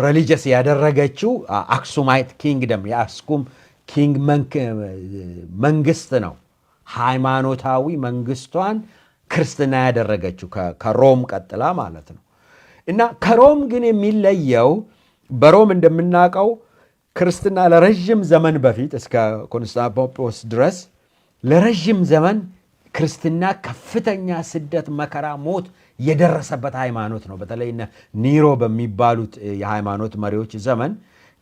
religious ያደረገችው Aksumite Kingdom፣ የአክሱም king መንግስት ነው። ሃይማኖታዊ መንግስቷን ክርስትና ያደረገችው ከሮም ቀጥላ ማለት ነው። እና ከሮም ግን የሚለየው በሮም እንደምናውቀው ክርስትና ለረዥም ዘመን በፊት እስከ ኮንስታንቲኖፖስ ድረስ ለረዥም ዘመን ክርስትና ከፍተኛ ስደት፣ መከራ፣ ሞት የደረሰበት ሃይማኖት ነው። በተለይ ኒሮ በሚባሉት የሃይማኖት መሪዎች ዘመን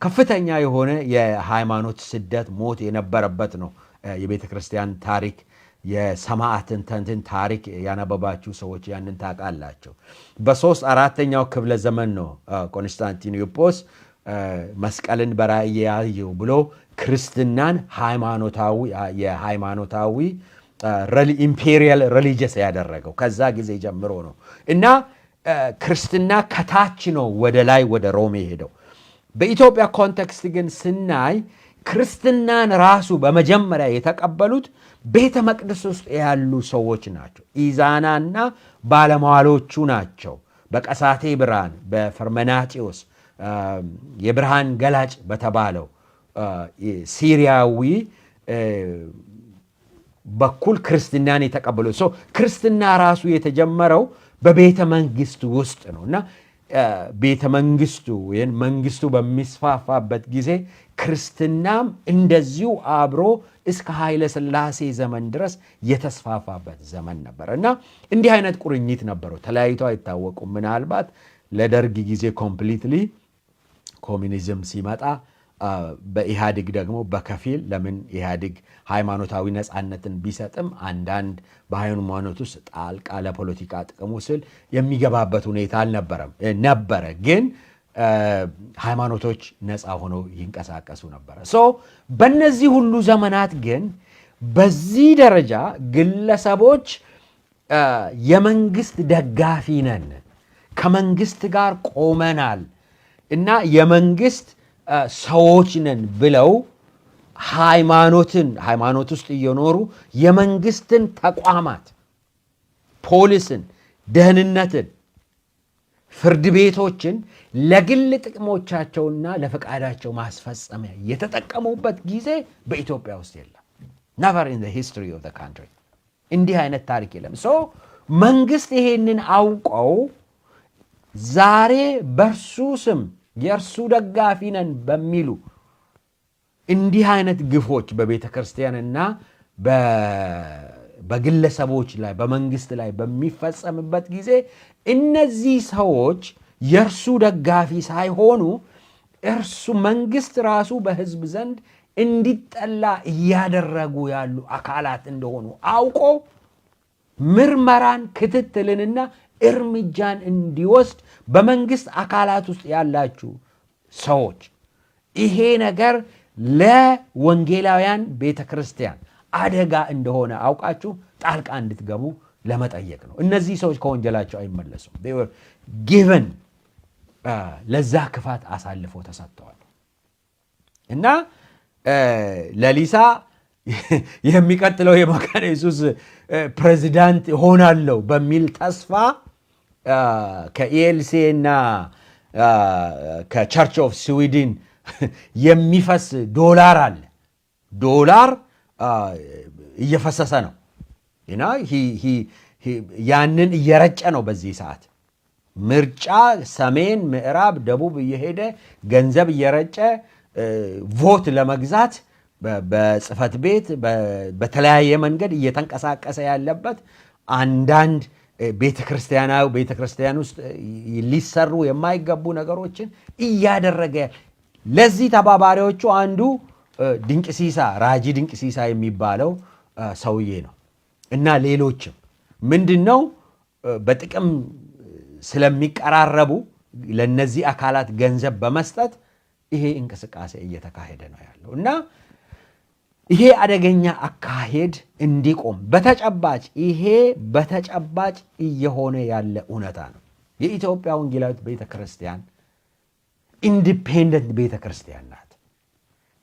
ከፍተኛ የሆነ የሃይማኖት ስደት፣ ሞት የነበረበት ነው። የቤተ ክርስቲያን ታሪክ፣ የሰማዕታትን ታሪክ ያነበባችሁ ሰዎች ያንን ታውቃላችሁ። በሶስት አራተኛው ክፍለ ዘመን ነው ኮንስታንቲኖፖስ መስቀልን በራእይ ያየው ብሎ ክርስትናን የሃይማኖታዊ imperial religious ያደረገው። ከዛ ጊዜ ጀምሮ ነው እና ክርስትና ከታች ነው ወደ ላይ ወደ ሮም የሄደው። በኢትዮጵያ context ግን ስናይ ክርስትናን ራሱ በመጀመሪያ የተቀበሉት ቤተ መቅደስ ውስጥ ያሉ ሰዎች ናቸው። ኢዛናና ባለሟሎቹ ናቸው። በቀሳቴ ብርሃን፣ በፈርመናጢዎስ፣ የብርሃን ገላጭ በተባለው ሲሪያዊ በኩል ክርስትናን የተቀበሉት። So ክርስትና ራሱ የተጀመረው በቤተ መንግስት ውስጥ ነው እና ቤተ መንግስቱ ወይም መንግስቱ በሚስፋፋበት ጊዜ ክርስትናም እንደዚሁ አብሮ እስከ ኃይለ ሥላሴ ዘመን ድረስ የተስፋፋበት ዘመን ነበር እና እንዲህ አይነት ቁርኝት ነበረው። ተለያይቶ አይታወቁም። ምናልባት ለደርግ ጊዜ completely ኮሚኒዝም ሲመጣ፣ በኢህአዴግ ደግሞ በከፊል። ለምን ኢህአዴግ ሃይማኖታዊ ነፃነትን ቢሰጥም አንዳንድ በሃይማኖት ውስጥ ጣልቃ ለፖለቲካ ጥቅሙ ስል የሚገባበት ሁኔታ አልነበረም። ነበረ፣ ግን ሃይማኖቶች ነፃ ሆነው ይንቀሳቀሱ ነበረ። So በእነዚህ ሁሉ ዘመናት ግን በዚህ ደረጃ ግለሰቦች የመንግስት ደጋፊ ነን፣ ከመንግስት ጋር ቆመናል እና የመንግስት ሰዎች ነን ብለው ሃይማኖት ውስጥ እየኖሩ የመንግስትን ተቋማት፣ ፖሊስን፣ ደህንነትን፣ ፍርድ ቤቶችን ለግል ጥቅሞቻቸውና ለፈቃዳቸው ማስፈጸሚያ የተጠቀሙበት ጊዜ በኢትዮጵያ ውስጥ የለም። Never in the history of the country እንዲህ አይነት ታሪክ የለም። So መንግስት ይሄንን አውቀው ዛሬ በእርሱ ስም የእርሱ ደጋፊ ነን በሚሉ እንዲህ አይነት ግፎች በቤተ ክርስቲያንና በግለሰቦች ላይ፣ በመንግስት ላይ በሚፈጸምበት ጊዜ እነዚህ ሰዎች የእርሱ ደጋፊ ሳይሆኑ እርሱ መንግስት ራሱ በህዝብ ዘንድ እንዲጠላ እያደረጉ ያሉ አካላት እንደሆኑ አውቆ ምርመራን፣ ክትትልንና እርምጃን እንዲወስድ በመንግስት አካላት ውስጥ ያላችሁ ሰዎች ይሄ ነገር ለወንጌላውያን ቤተ ክርስቲያን አደጋ እንደሆነ አውቃችሁ ጣልቃ እንድትገቡ ለመጠየቅ ነው። እነዚህ ሰዎች ከወንጀላቸው አይመለሱም። Given ለዛ ክፋት አሳልፎ ተሰጥተዋል። እና ለሊሳ የሚቀጥለው የመካነ ኢየሱስ ፕሬዚዳንት እሆናለሁ በሚል ተስፋ ከ ELCA እና ከ Church of Sweden የሚፈስ ዶላር አለ። ዶላር እየፈሰሰ ነው። ያንን እየረጨ ነው። በዚህ ሰዓት ምርጫ ሰሜን፣ ምዕራብ፣ ደቡብ እየሄደ ገንዘብ እየረጨ vote ለመግዛት በጽህፈት ቤት በተለያየ መንገድ እየተንቀሳቀሰ ያለበት፣ አንዳንድ ቤተክርስቲያናዊ ቤተክርስቲያን ውስጥ ሊሰሩ የማይገቡ ነገሮችን እያደረገ፣ ለዚህ ተባባሪዎቹ አንዱ ድንቅሲሳ፣ ራጂ ድንቅሲሳ የሚባለው ሰውዬ ነው። እና ሌሎችም ምንድን ነው፣ በጥቅም ስለሚቀራረቡ ለነዚህ አካላት ገንዘብ በመስጠት ይሄ እንቅስቃሴ እየተካሄደ ነው ያለው። እና ይሄ አደገኛ አካሄድ እንዲቆም በተጨባጭ፣ ይሄ በተጨባጭ እየሆነ ያለ እውነታ ነው። የኢትዮጵያ ወንጌላዊት ቤተ ክርስቲያን independent ቤተ ክርስቲያን ናት።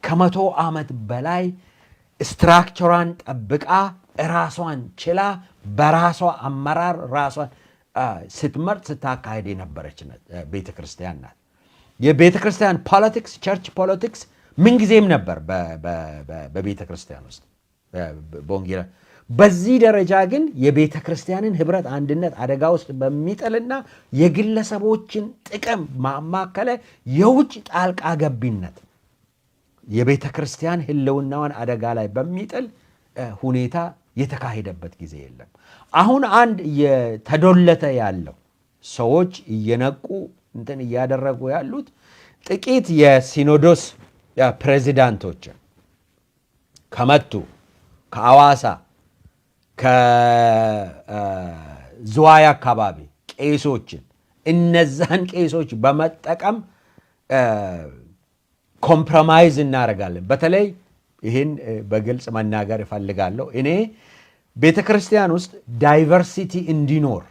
ከ100 ዓመት በላይ structure ሯን ጠብቃ፣ ራሷን ችላ፣ በራሷ አመራር ራሷን ስትመርጥ ስታካሄድ የነበረች ቤተ ክርስቲያን ናት። የቤተ ክርስቲያን politics፣ church politics ምንጊዜም ነበር በቤተ ክርስቲያን ውስጥ፣ በወንጌላ። በዚህ ደረጃ ግን የቤተ ክርስቲያንን ህብረት፣ አንድነት አደጋ ውስጥ በሚጥልና የግለሰቦችን ጥቅም ማማከለ የውጭ ጣልቃ ገብነት የቤተ ክርስቲያን ህልውናዋን አደጋ ላይ በሚጥል ሁኔታ የተካሄደበት ጊዜ የለም። አሁን አንድ እየተዶለተ ያለው፣ ሰዎች እየነቁ እንትን እያደረጉ ያሉት፣ ጥቂት የሲኖዶስ ፕሬዚዳንቶችን ከመቱ፣ ከአዋሳ፣ ከዝዋይ አካባቢ ቄሶችን፣ እነዛን ቄሶች በመጠቀም compromise እናደርጋለን። በተለይ ይህን በግልጽ መናገር እፈልጋለሁ። እኔ ቤተ ክርስቲያን ውስጥ diversity እንዲኖር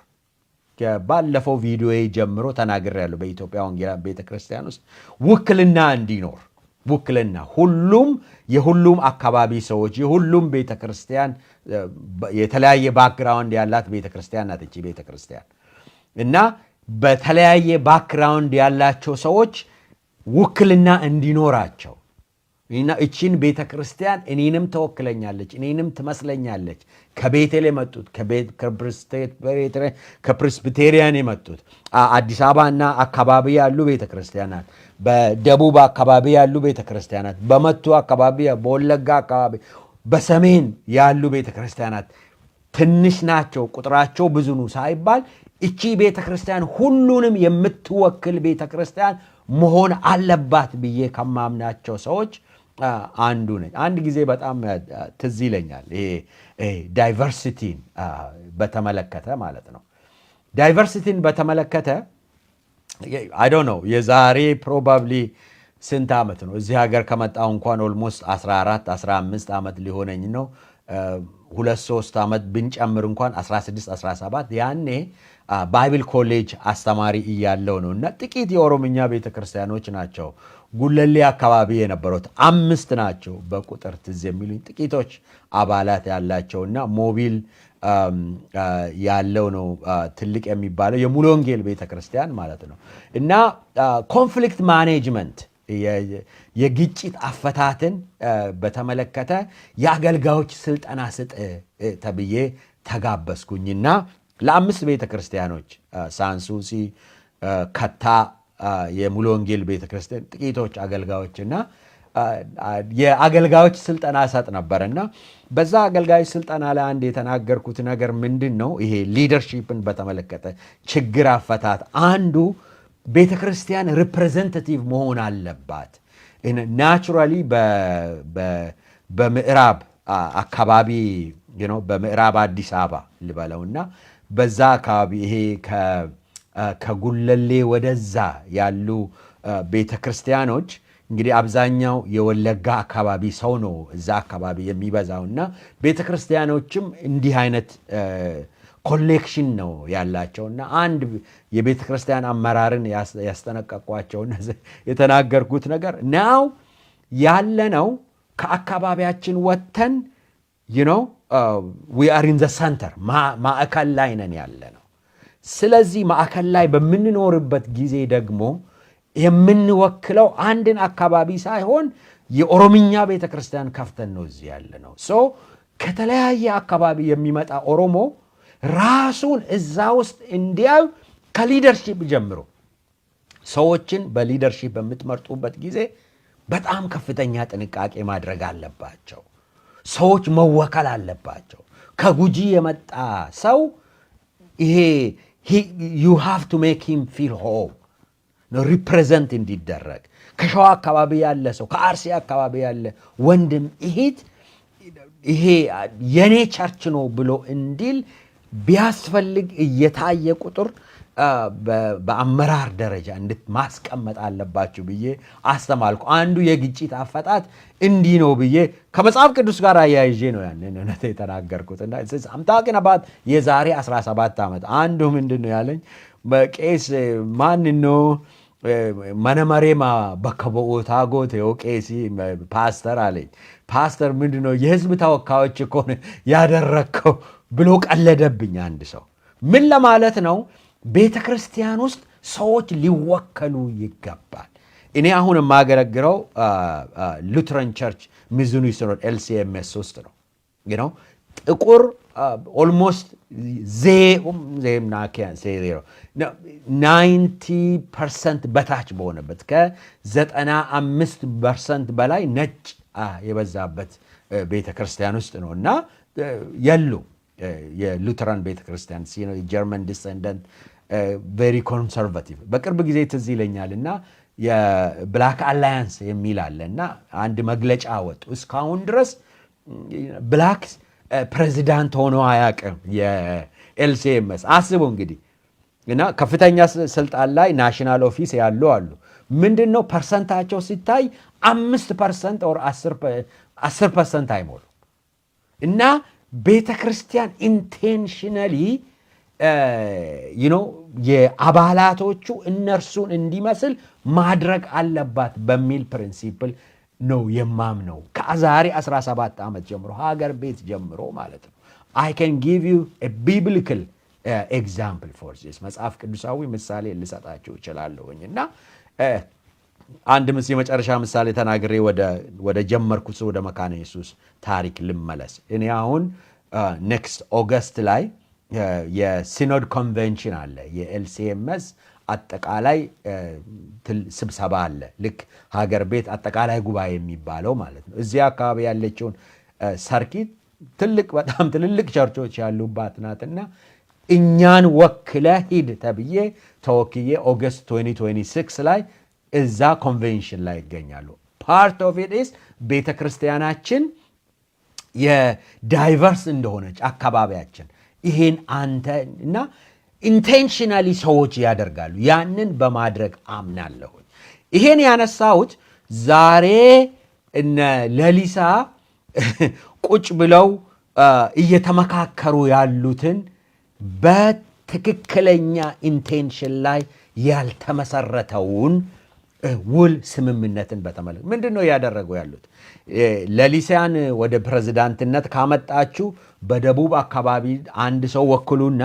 ባለፈው ቪዲዮ ጀምሮ ተናግሬያለሁ። በኢትዮጵያ ወንጌላውያን ቤተ ክርስቲያን ውስጥ ውክልና እንዲኖር፣ ውክልና ሁሉም የሁሉም አካባቢ ሰዎች፣ የሁሉም ቤተ ክርስቲያን፣ የተለያየ background ያላት ቤተ ክርስቲያን ናት እቺ ቤተ ክርስቲያን። እና በተለያየ background ያላቸው ሰዎች ውክልና እንዲኖራቸው እና እቺን ቤተ ክርስቲያን እኔንም ትወክለኛለች፣ እኔንም ትመስለኛለች፣ ከቤቴል የመጡት፣ ከፕሬስቢቴሪያን የመጡት፣ አዲስ አበባና አካባቢ ያሉ ቤተ ክርስቲያናት፣ በደቡብ አካባቢ ያሉ ቤተ ክርስቲያናት፣ በመቱ አካባቢ፣ በወለጋ አካባቢ፣ በሰሜን ያሉ ቤተ ክርስቲያናት ትንሽ ናቸው፣ ቁጥራቸው ብዙ ነው ሳይባል እቺ ቤተ ክርስቲያን ሁሉንም የምትወክል ቤተ ክርስቲያን መሆን አለባት ብዬ ከማምናቸው ሰዎች አንዱ ነኝ። አንድ ጊዜ በጣም ትዝ ይለኛል፣ ይሄ diversity ን በተመለከተ ማለት ነው። Diversity ን በተመለከተ I don't know፣ የዛሬ probably ስንት ዓመት ነው? እዚህ ሀገር ከመጣሁ እንኳን almost 14 15 ዓመት ሊሆነኝ ነው። 2-3 ዓመት ብንጨምር እንኳን 16 17። ያኔ Bible college አስተማሪ እያለሁ ነው። እና ጥቂት የኦሮምኛ ቤተክርስቲያኖች ናቸው ጉለሌ አካባቢ የነበሩት፣ አምስት ናቸው በቁጥር ትዝ የሚሉኝ፣ ጥቂቶች አባላት ያላቸውና ሞቢል ያለው ነው ትልቅ የሚባለው የሙሉ ወንጌል ቤተክርስቲያን ማለት ነው። እና conflict management፣ የግጭት አፈታትን በተመለከተ የአገልጋዮች ስልጠና ስጥ ተብዬ ተጋበዝኩኝና ለአምስት ቤተ ክርስቲያኖች፣ ሳንሱሲ፣ ከታ የሙሉ ወንጌል ቤተ ክርስቲያን ጥቂቶች አገልጋዮችና የአገልጋዮች ስልጠና እሰጥ ነበር። እና በዛ አገልጋዮች ስልጠና ላይ አንድ የተናገርኩት ነገር ምንድን ነው? ይሄ leadership ን በተመለከተ ችግር አፈታት አንዱ ቤተ ክርስቲያን representative መሆን አለባት። Naturally በምዕራብ አካባቢ፣ በምዕራብ አዲስ አበባ ልበለውና በዛ አካባቢ ይሄ ከጉለሌ ወደዛ ያሉ ቤተ ክርስቲያኖች እንግዲህ አብዛኛው የወለጋ አካባቢ ሰው ነው እዛ አካባቢ የሚበዛው እና ቤተ ክርስቲያኖችም እንዲህ አይነት collection ነው ያላቸው። እና አንድ የቤተ ክርስቲያን አመራርን ያስጠነቀቅኳቸውና የተናገርኩት ነገር now ያለነው ከአካባቢያችን ወጥተን we are in the center፣ ማዕከል ላይ ነን ያለነው። ስለዚህ ማዕከል ላይ በምንኖርበት ጊዜ ደግሞ የምንወክለው አንድን አካባቢ ሳይሆን የኦሮምኛ ቤተ ክርስቲያን ከፍተን ነው እዚህ ያለነው። So ከተለያየ አካባቢ የሚመጣ ኦሮሞ ራሱን እዛ ውስጥ እንዲያዩ ከ leadership ጀምሮ ሰዎችን በ leadership በምትመርጡበት ጊዜ በጣም ከፍተኛ ጥንቃቄ ማድረግ አለባቸው። ሰዎች መወከል አለባቸው። ከጉጂ የመጣ ሰው ይሄ you have to make him feel home፣ represent እንዲደረግ፣ ከሸዋ አካባቢ ያለ ሰው፣ ከአርሲ አካባቢ ያለ ወንድም እህት ይሄ የኔ church ነው ብሎ እንዲል ቢያስፈልግ እየታየ ቁጥር በአመራር ደረጃ እንድት ማስቀመጥ አለባችሁ ብዬ አስተማልኩ። አንዱ የግጭት አፈታት እንዲህ ነው ብዬ ከመጽሐፍ ቅዱስ ጋር አያይዤ ነው ያንን እውነት የተናገርኩት። እና I'm talking about የዛሬ 17 ዓመት። አንዱ ምንድን ነው ያለኝ? ቄስ ማን ነው mana maree bakka bu'ootaa goote ቄሲ ፓስተር አለኝ። ፓስተር ምንድን ነው የህዝብ ተወካዮች እኮ ያደረግከው ብሎ ቀለደብኝ አንድ ሰው። ምን ለማለት ነው? ቤተ ክርስቲያን ውስጥ ሰዎች ሊወከሉ ይገባል። እኔ አሁን የማገለግለው Lutheran Church Missouri Synod LCMS ውስጥ ነው። ጥቁር almost 90% በታች በሆነበት፣ ከ95% በላይ ነጭ የበዛበት ቤተ ክርስቲያን ውስጥ ነው እና የሉ የሉተራን ቤተ ክርስቲያን የጀርመን descendant፣ very conservative። በቅርብ ጊዜ ትዝ ይለኛል እና የ Black Alliance የሚል አለ እና አንድ መግለጫ ወጡ። እስካሁን ድረስ black ፕሬዚዳንት ሆኖ አያውቅም የ LCMS፣ አስቡ እንግዲህ። እና ከፍተኛ ስልጣን ላይ national office ያሉ አሉ። ምንድን ነው percent ኣቸው ሲታይ 5% or 10% አይሞሉ። እና ቤተ ክርስቲያን intentionally የአባላቶቹ እነርሱን እንዲመስል ማድረግ አለባት በሚል principle ነው የማምነው። ከዛሬ 17 ዓመት ጀምሮ፣ ሀገር ቤት ጀምሮ ማለት ነው። I can give you biblical example for this፣ መጽሐፍ ቅዱሳዊ ምሳሌ ልሰጣችሁ እችላለሁኝ። እና አንድ የመጨረሻ ምሳሌ ተናግሬ ወደ ጀመርኩት ወደ መካነ ኢየሱስ ታሪክ ልመለስ። እኔ አሁን next August ላይ የ synod convention አለ። የ LCMS አጠቃላይ ስብሰባ አለ። ልክ ሀገር ቤት አጠቃላይ ጉባኤ የሚባለው ማለት ነው። እዚህ አካባቢ ያለችውን circuit ትልቅ በጣም ትልልቅ ቸርቾች ያሉባት ናትና እኛን ወክለህ ሂድ ተብዬ ተወክዬ August 2026 ላይ እዛ ኮንቬንሽን ላይ እገኛለሁ። Part of it is ቤተ ክርስቲያናችን የ diverse እንደሆነች አካባቢያችን ይሄን አንተ እና intentionally ሰዎች ያደርጋሉ። ያንን በማድረግ አምናለሁኝ። ይሄን ያነሳሁት ዛሬ እነ ለሊሳ ቁጭ ብለው እየተመካከሩ ያሉትን በትክክለኛ intention ላይ ያልተመሰረተውን ውል ስምምነትን በተመለከተ ምንድን ነው እያደረጉ ያሉት? ለሊሳን ወደ ፕሬዝዳንትነት ካመጣችሁ በደቡብ አካባቢ አንድ ሰው ወክሉና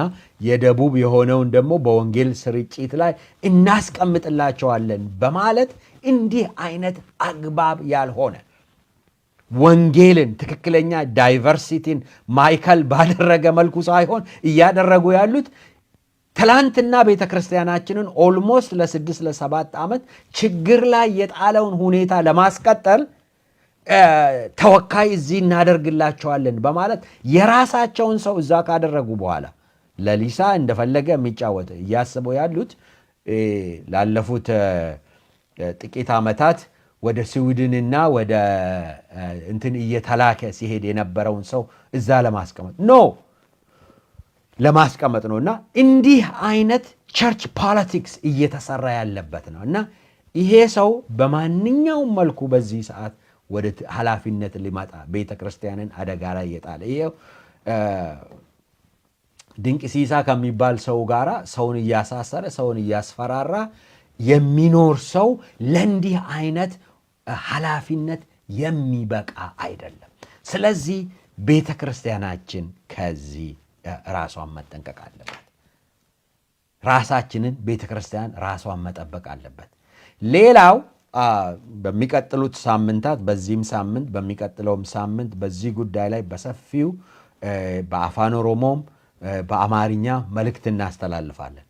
የደቡብ የሆነውን ደግሞ በወንጌል ስርጭት ላይ እናስቀምጥላቸዋለን በማለት እንዲህ አይነት አግባብ ያልሆነ፣ ወንጌልን ትክክለኛ diversity ን ማዕከል ባደረገ መልኩ ሳይሆን እያደረጉ ያሉት ትላንትና ቤተ ክርስቲያናችንን almost ለ6 ለ7 ዓመት ችግር ላይ የጣለውን ሁኔታ ለማስቀጠል ተወካይ እዚህ እናደርግላቸዋለን በማለት የራሳቸውን ሰው እዛ ካደረጉ በኋላ ለሊሳ እንደፈለገ የሚጫወት እያስበው ያሉት ላለፉት ጥቂት ዓመታት ወደ ስዊድንና ወደ እንትን እየተላከ ሲሄድ የነበረውን ሰው እዛ ለማስቀመጥ no ለማስቀመጥ ነው። እና እንዲህ አይነት church politics እየተሰራ ያለበት ነው። እና ይሄ ሰው በማንኛውም መልኩ በዚህ ሰዓት ወደ ኃላፊነት ሊመጣ ቤተ ክርስቲያንን አደጋ ላይ የጣለ፣ ይሄው ድንቅሲሳ ከሚባል ሰው ጋራ ሰውን እያሳሰረ፣ ሰውን እያስፈራራ የሚኖር ሰው ለእንዲህ አይነት ኃላፊነት የሚበቃ አይደለም። ስለዚህ ቤተ ክርስቲያናችን ከዚህ ራሷን መጠንቀቅ አለባት። ራሳችንን ቤተ ክርስቲያን ራሷን መጠበቅ አለበት። ሌላው በሚቀጥሉት ሳምንታት፣ በዚህም ሳምንት በሚቀጥለውም ሳምንት በዚህ ጉዳይ ላይ በሰፊው በአፋን ኦሮሞም በአማርኛ መልእክት እናስተላልፋለን።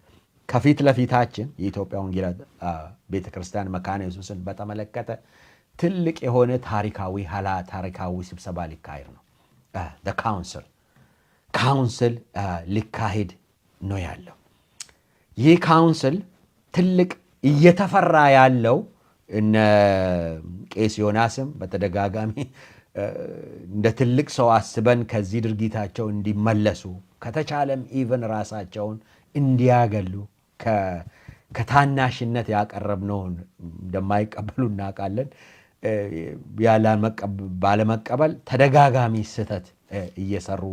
ከፊት ለፊታችን የኢትዮጵያ ወንጌላዊት ቤተ ክርስቲያን መካነ ኢየሱስን በተመለከተ ትልቅ የሆነ ታሪካዊ ስብሰባ ሊካሄድ ነው። Council ሊካሄድ ነው ያለው። ይህ council ትልቅ እየተፈራ ያለው፣ እነ ቄስ ዮናስም በተደጋጋሚ እንደ ትልቅ ሰው አስበን ከዚህ ድርጊታቸው እንዲመለሱ፣ ከተቻለም even ራሳቸውን እንዲያገሉ ከታናሽነት ያቀረብነውን እንደማይቀበሉ እናውቃለን። ባለመቀበል ተደጋጋሚ ስህተት እየሰሩ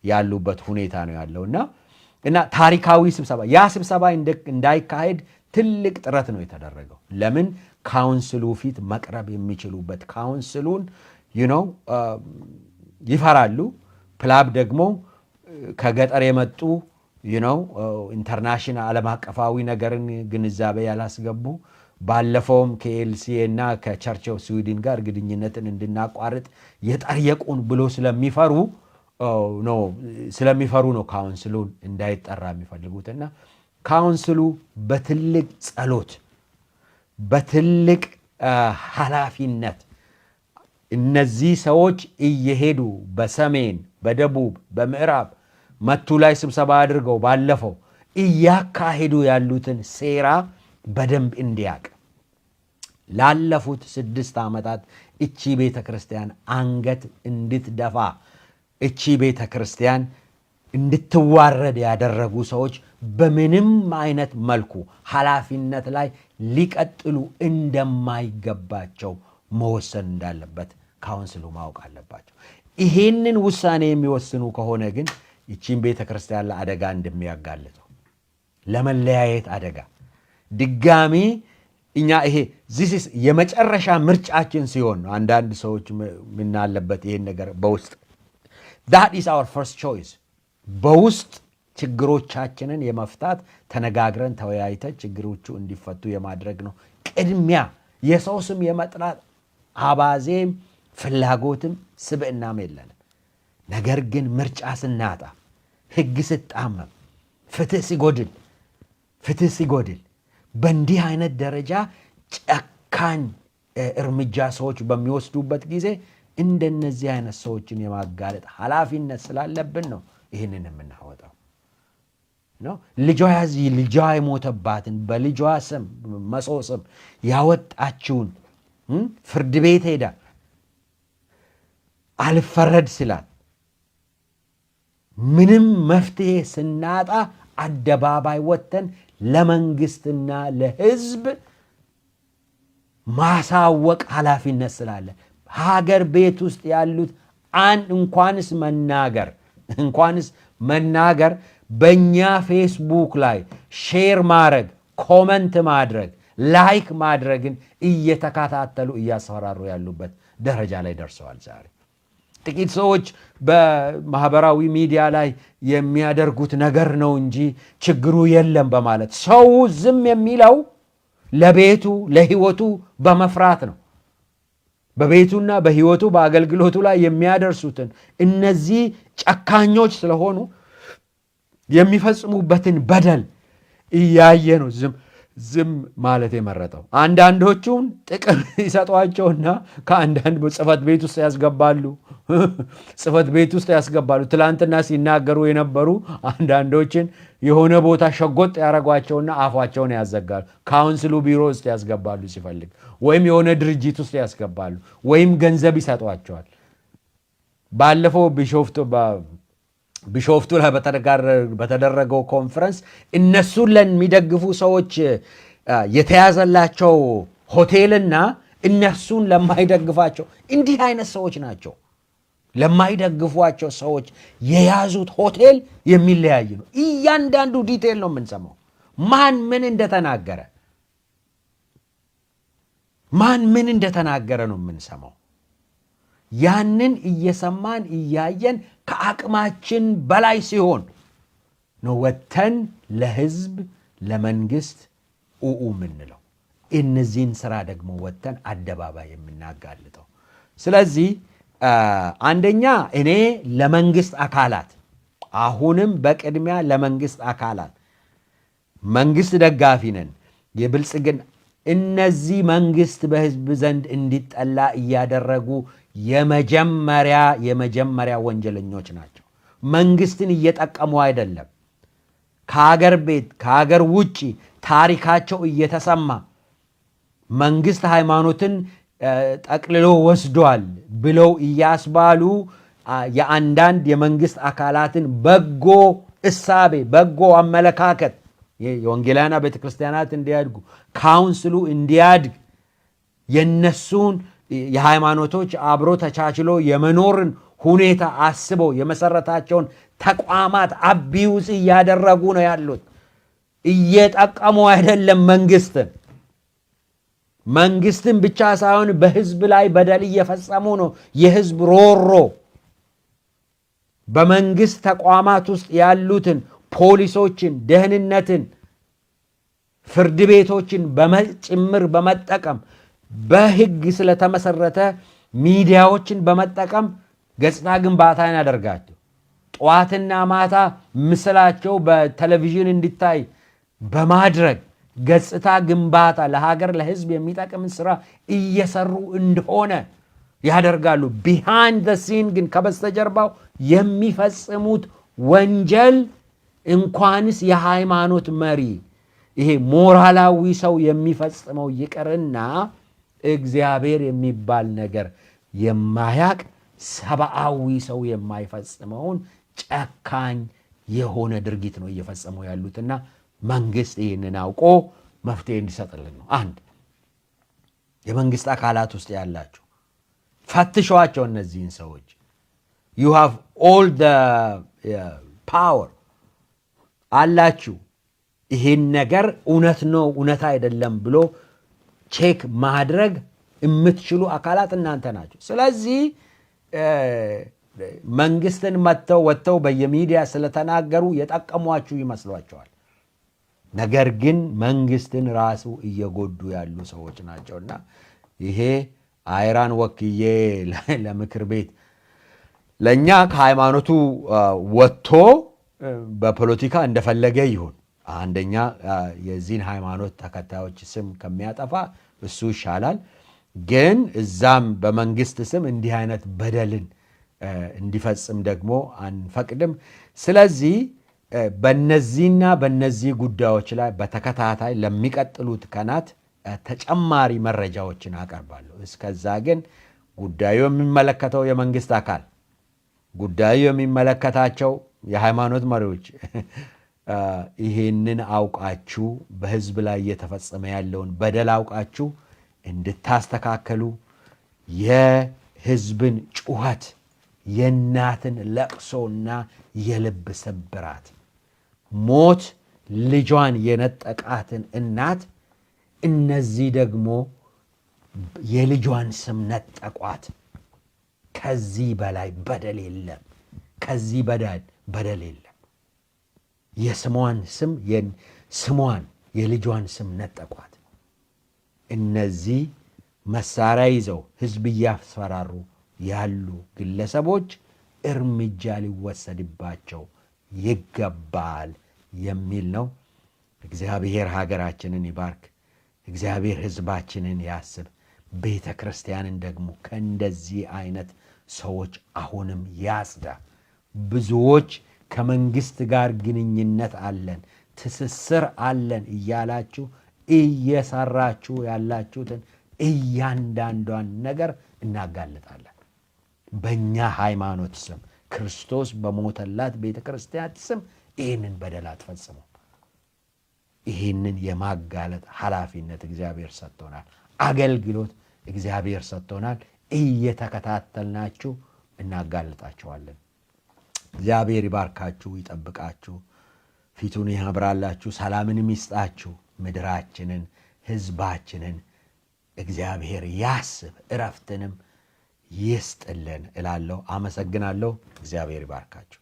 ያሉበት ሁኔታ ነው ያለው እና ታሪካዊ ስብሰባ፣ ያ ስብሰባ እንዳይካሄድ ትልቅ ጥረት ነው የተደረገው። ለምን? Council ኡ ፊት መቅረብ የሚችሉበት council ኡን ይፈራሉ። Plus ደግሞ ከገጠር የመጡ international ዓለም አቀፋዊ ነገርን ግንዛቤ ያላስገቡ፣ ባለፈውም ከ ELCA እና ከ Church of Sweden ጋር ግንኙነትን እንድናቋርጥ የጠየቁን ብሎ ስለሚፈሩ ነው council ኡን እንዳይጠራ የሚፈልጉት። እና council ኡ በትልቅ ጸሎት፣ በትልቅ ኃላፊነት እነዚህ ሰዎች እየሄዱ በሰሜን፣ በደቡብ፣ በምዕራብ መቱ ላይ ስብሰባ አድርገው ባለፈው እያካሄዱ ያሉትን ሴራ በደንብ እንዲያቅ፣ ላለፉት 6 ዓመታት እቺ ቤተ ክርስቲያን አንገት እንድትደፋ፣ እቺ ቤተ ክርስቲያን እንድትዋረድ ያደረጉ ሰዎች በምንም አይነት መልኩ ኃላፊነት ላይ ሊቀጥሉ እንደማይገባቸው መወሰን እንዳለበት council ኡ ማወቅ አለባቸው። ይሄንን ውሳኔ የሚወስኑ ከሆነ ግን ይቺን ቤተ ክርስቲያን ለአደጋ እንደሚያጋልጡ፣ ለመለያየት አደጋ ድጋሚ እኛ ይሄ this is የመጨረሻ ምርጫችን ሲሆን ነው። አንዳንድ ሰዎች ምናለበት ይሄን ነገር በውስጥ፣ that is our first choice፣ በውስጥ ችግሮቻችንን የመፍታት፣ ተነጋግረን ተወያይተን ችግሮቹ እንዲፈቱ የማድረግ ነው ቅድሚያ። የሰው ስም የመጥራት አባዜም ፍላጎትም ስብዕናም የለንም። ነገር ግን ምርጫ ስናጣ፣ ሕግ ሲጣመም፣ ፍትህ ሲጎድል በእንዲህ አይነት ደረጃ ጨካኝ እርምጃ ሰዎች በሚወስዱበት ጊዜ እንደነዚህ አይነት ሰዎችን የማጋለጥ ኃላፊነት ስላለብን ነው ይህንን የምናወጣው ነው። ልጇ የሞተባትን በልጇ ስም መሶ ስም ያወጣችውን ፍርድ ቤት ሄዳ አልፈረድ ሲላት፣ ምንም መፍትሄ ስናጣ አደባባይ ወጥተን ለመንግስትና ለሕዝብ ማሳወቅ ኃላፊነት ስላለ፣ ሀገር ቤት ውስጥ ያሉት አንድ እንኳንስ መናገር በእኛ ፌስቡክ ላይ share ማድረግ፣ comment ማድረግ፣ like ማድረግን እየተከታተሉ እያስፈራሩ ያሉበት ደረጃ ላይ ደርሰዋል። ዛሬ ጥቂት ሰዎች በማህበራዊ ሚዲያ ላይ የሚያደርጉት ነገር ነው እንጂ ችግሩ የለም በማለት ሰው ዝም የሚለው ለቤቱ ለህይወቱ በመፍራት ነው። በቤቱና በህይወቱ በአገልግሎቱ ላይ የሚያደርሱትን እነዚህ ጨካኞች ስለሆኑ የሚፈጽሙበትን በደል እያየ ነው ዝም ዝም ማለት የመረጠው። አንዳንዶቹን ጥቅም ይሰጧቸውና ከአንዳንድ ጽሕፈት ቤት ውስጥ ያስገባሉ። ጽሕፈት ቤት ውስጥ ያስገባሉ። ትላንትና ሲናገሩ የነበሩ አንዳንዶችን የሆነ ቦታ ሸጎጥ ያደረጓቸውና አፏቸውን ያዘጋሉ። Council ኡ ቢሮ ውስጥ ያስገባሉ ሲፈልግ፣ ወይም የሆነ ድርጅት ውስጥ ያስገባሉ፣ ወይም ገንዘብ ይሰጧቸዋል። ባለፈው ቢሾፍቱ ላይ በተደረገው ኮንፈረንስ እነሱን ለሚደግፉ ሰዎች የተያዘላቸው ሆቴልና እነርሱን ለማይደግፋቸው፣ እንዲህ አይነት ሰዎች ናቸው፣ ለማይደግፏቸው ሰዎች የያዙት ሆቴል የሚለያይ ነው። እያንዳንዱ detail ነው የምንሰማው። ማን ምን እንደተናገረ፣ ማን ምን እንደተናገረ ነው የምንሰማው። ያንን እየሰማን እያየን ከአቅማችን በላይ ሲሆን ነው ወጥተን ለህዝብ ለመንግስት ኡኡ የምንለው። እነዚህን ስራ ደግሞ ወጥተን አደባባይ የምናጋልጠው። ስለዚህ አንደኛ እኔ ለመንግስት አካላት፣ አሁንም በቅድሚያ ለመንግስት አካላት፣ መንግስት ደጋፊ ነን፣ የብልጽግና፣ እነዚህ መንግስት በህዝብ ዘንድ እንዲጠላ እያደረጉ የመጀመሪያ ወንጀለኞች ናቸው። መንግስትን እየጠቀሙ አይደለም። ከሀገር ቤት ከሀገር ውጭ ታሪካቸው እየተሰማ መንግስት ሃይማኖትን ጠቅልሎ ወስዷል ብለው እያስባሉ የአንዳንድ የመንግስት አካላትን በጎ እሳቤ፣ በጎ አመለካከት፣ የወንጌላውያን ቤተክርስቲያናት እንዲያድጉ፣ council ኡ እንዲያድግ፣ የነሱን የሃይማኖቶች አብሮ ተቻችሎ የመኖርን ሁኔታ አስበው የመሰረታቸውን ተቋማት abuse እያደረጉ ነው ያሉት። እየጠቀሙ አይደለም መንግስትን። መንግስትን ብቻ ሳይሆን በህዝብ ላይ በደል እየፈጸሙ ነው። የህዝብ ሮሮ በመንግስት ተቋማት ውስጥ ያሉትን ፖሊሶችን፣ ደህንነትን፣ ፍርድ ቤቶችን ጭምር በመጠቀም፣ በህግ ስለተመሰረተ ሚዲያዎችን በመጠቀም ገጽታ ግንባታን ያደርጋቸው፣ ጠዋትና ማታ ምስላቸው በቴሌቪዥን እንዲታይ በማድረግ ገጽታ ግንባታ ለሀገር ለህዝብ የሚጠቅም ስራ እየሰሩ እንደሆነ ያደርጋሉ። Behind the scene ግን ከበስተጀርባው የሚፈጽሙት ወንጀል እንኳንስ የሃይማኖት መሪ፣ ይሄ ሞራላዊ ሰው የሚፈጽመው ይቅርና እግዚአብሔር የሚባል ነገር የማያቅ ሰብአዊ ሰው የማይፈጽመውን ጨካኝ የሆነ ድርጊት ነው እየፈጸሙ ያሉትና መንግስት ይህንን አውቆ መፍትሄ እንዲሰጥልን ነው። አንድ፣ የመንግስት አካላት ውስጥ ያላችሁ ፈትሿቸው እነዚህን ሰዎች። You have all power አላችሁ። ይሄን ነገር እውነት ነው እውነት አይደለም ብሎ check ማድረግ የምትችሉ አካላት እናንተ ናችሁ። ስለዚህ መንግስትን መጥተው ወጥተው በየሚዲያ ስለተናገሩ የጠቀሟችሁ ይመስሏቸዋል። ነገር ግን መንግስትን ራሱ እየጎዱ ያሉ ሰዎች ናቸውና ይሄ አይራን ወክዬ ለምክር ቤት ለእኛ ከሃይማኖቱ ወጥቶ በፖለቲካ እንደፈለገ ይሁን። አንደኛ የዚህን ሃይማኖት ተከታዮች ስም ከሚያጠፋ እሱ ይሻላል። ግን እዛም በመንግስት ስም እንዲህ አይነት በደልን እንዲፈጽም ደግሞ አንፈቅድም። ስለዚህ በነዚህና በነዚህ ጉዳዮች ላይ በተከታታይ ለሚቀጥሉት ቀናት ተጨማሪ መረጃዎችን አቀርባለሁ። እስከዛ ግን ጉዳዩ የሚመለከተው የመንግስት አካል፣ ጉዳዩ የሚመለከታቸው የሃይማኖት መሪዎች ይሄንን አውቃችሁ፣ በህዝብ ላይ እየተፈጸመ ያለውን በደል አውቃችሁ እንድታስተካከሉ፣ የህዝብን ጩኸት፣ የእናትን ለቅሶና የልብ ስብራት፣ ሞት ልጇን የነጠቃትን እናት እነዚህ ደግሞ የልጇን ስም ነጠቋት። ከዚህ በላይ በደል የለም። ከዚህ በደል በደል የለም። የስሟን ስም፣ ስሟን፣ የልጇን ስም ነጠቋት። እነዚህ መሳሪያ ይዘው ህዝብ እያስፈራሩ ያሉ ግለሰቦች እርምጃ ሊወሰድባቸው ይገባል የሚል ነው። እግዚአብሔር ሀገራችንን ይባርክ። እግዚአብሔር ህዝባችንን ያስብ። ቤተ ክርስቲያንን ደግሞ ከእንደዚህ አይነት ሰዎች አሁንም ያጽዳ። ብዙዎች ከመንግስት ጋር ግንኙነት አለን፣ ትስስር አለን እያላችሁ እየሰራችሁ ያላችሁትን እያንዳንዷን ነገር እናጋልጣለን። በእኛ ሃይማኖት ስም፣ ክርስቶስ በሞተላት ቤተ ክርስቲያን ስም ይህንን በደል አትፈጽሙ። ይህንን የማጋለጥ ኃላፊነት እግዚአብሔር ሰጥቶናል። አገልግሎት እግዚአብሔር ሰጥቶናል። እየተከታተልናችሁ እናጋልጣቸዋለን። እግዚአብሔር ይባርካችሁ፣ ይጠብቃችሁ፣ ፊቱን ያብራላችሁ፣ ሰላምንም ይስጣችሁ። ምድራችንን፣ ሕዝባችንን እግዚአብሔር ያስብ፣ እረፍትንም ይስጥልን እላለሁ። አመሰግናለሁ። እግዚአብሔር ይባርካችሁ።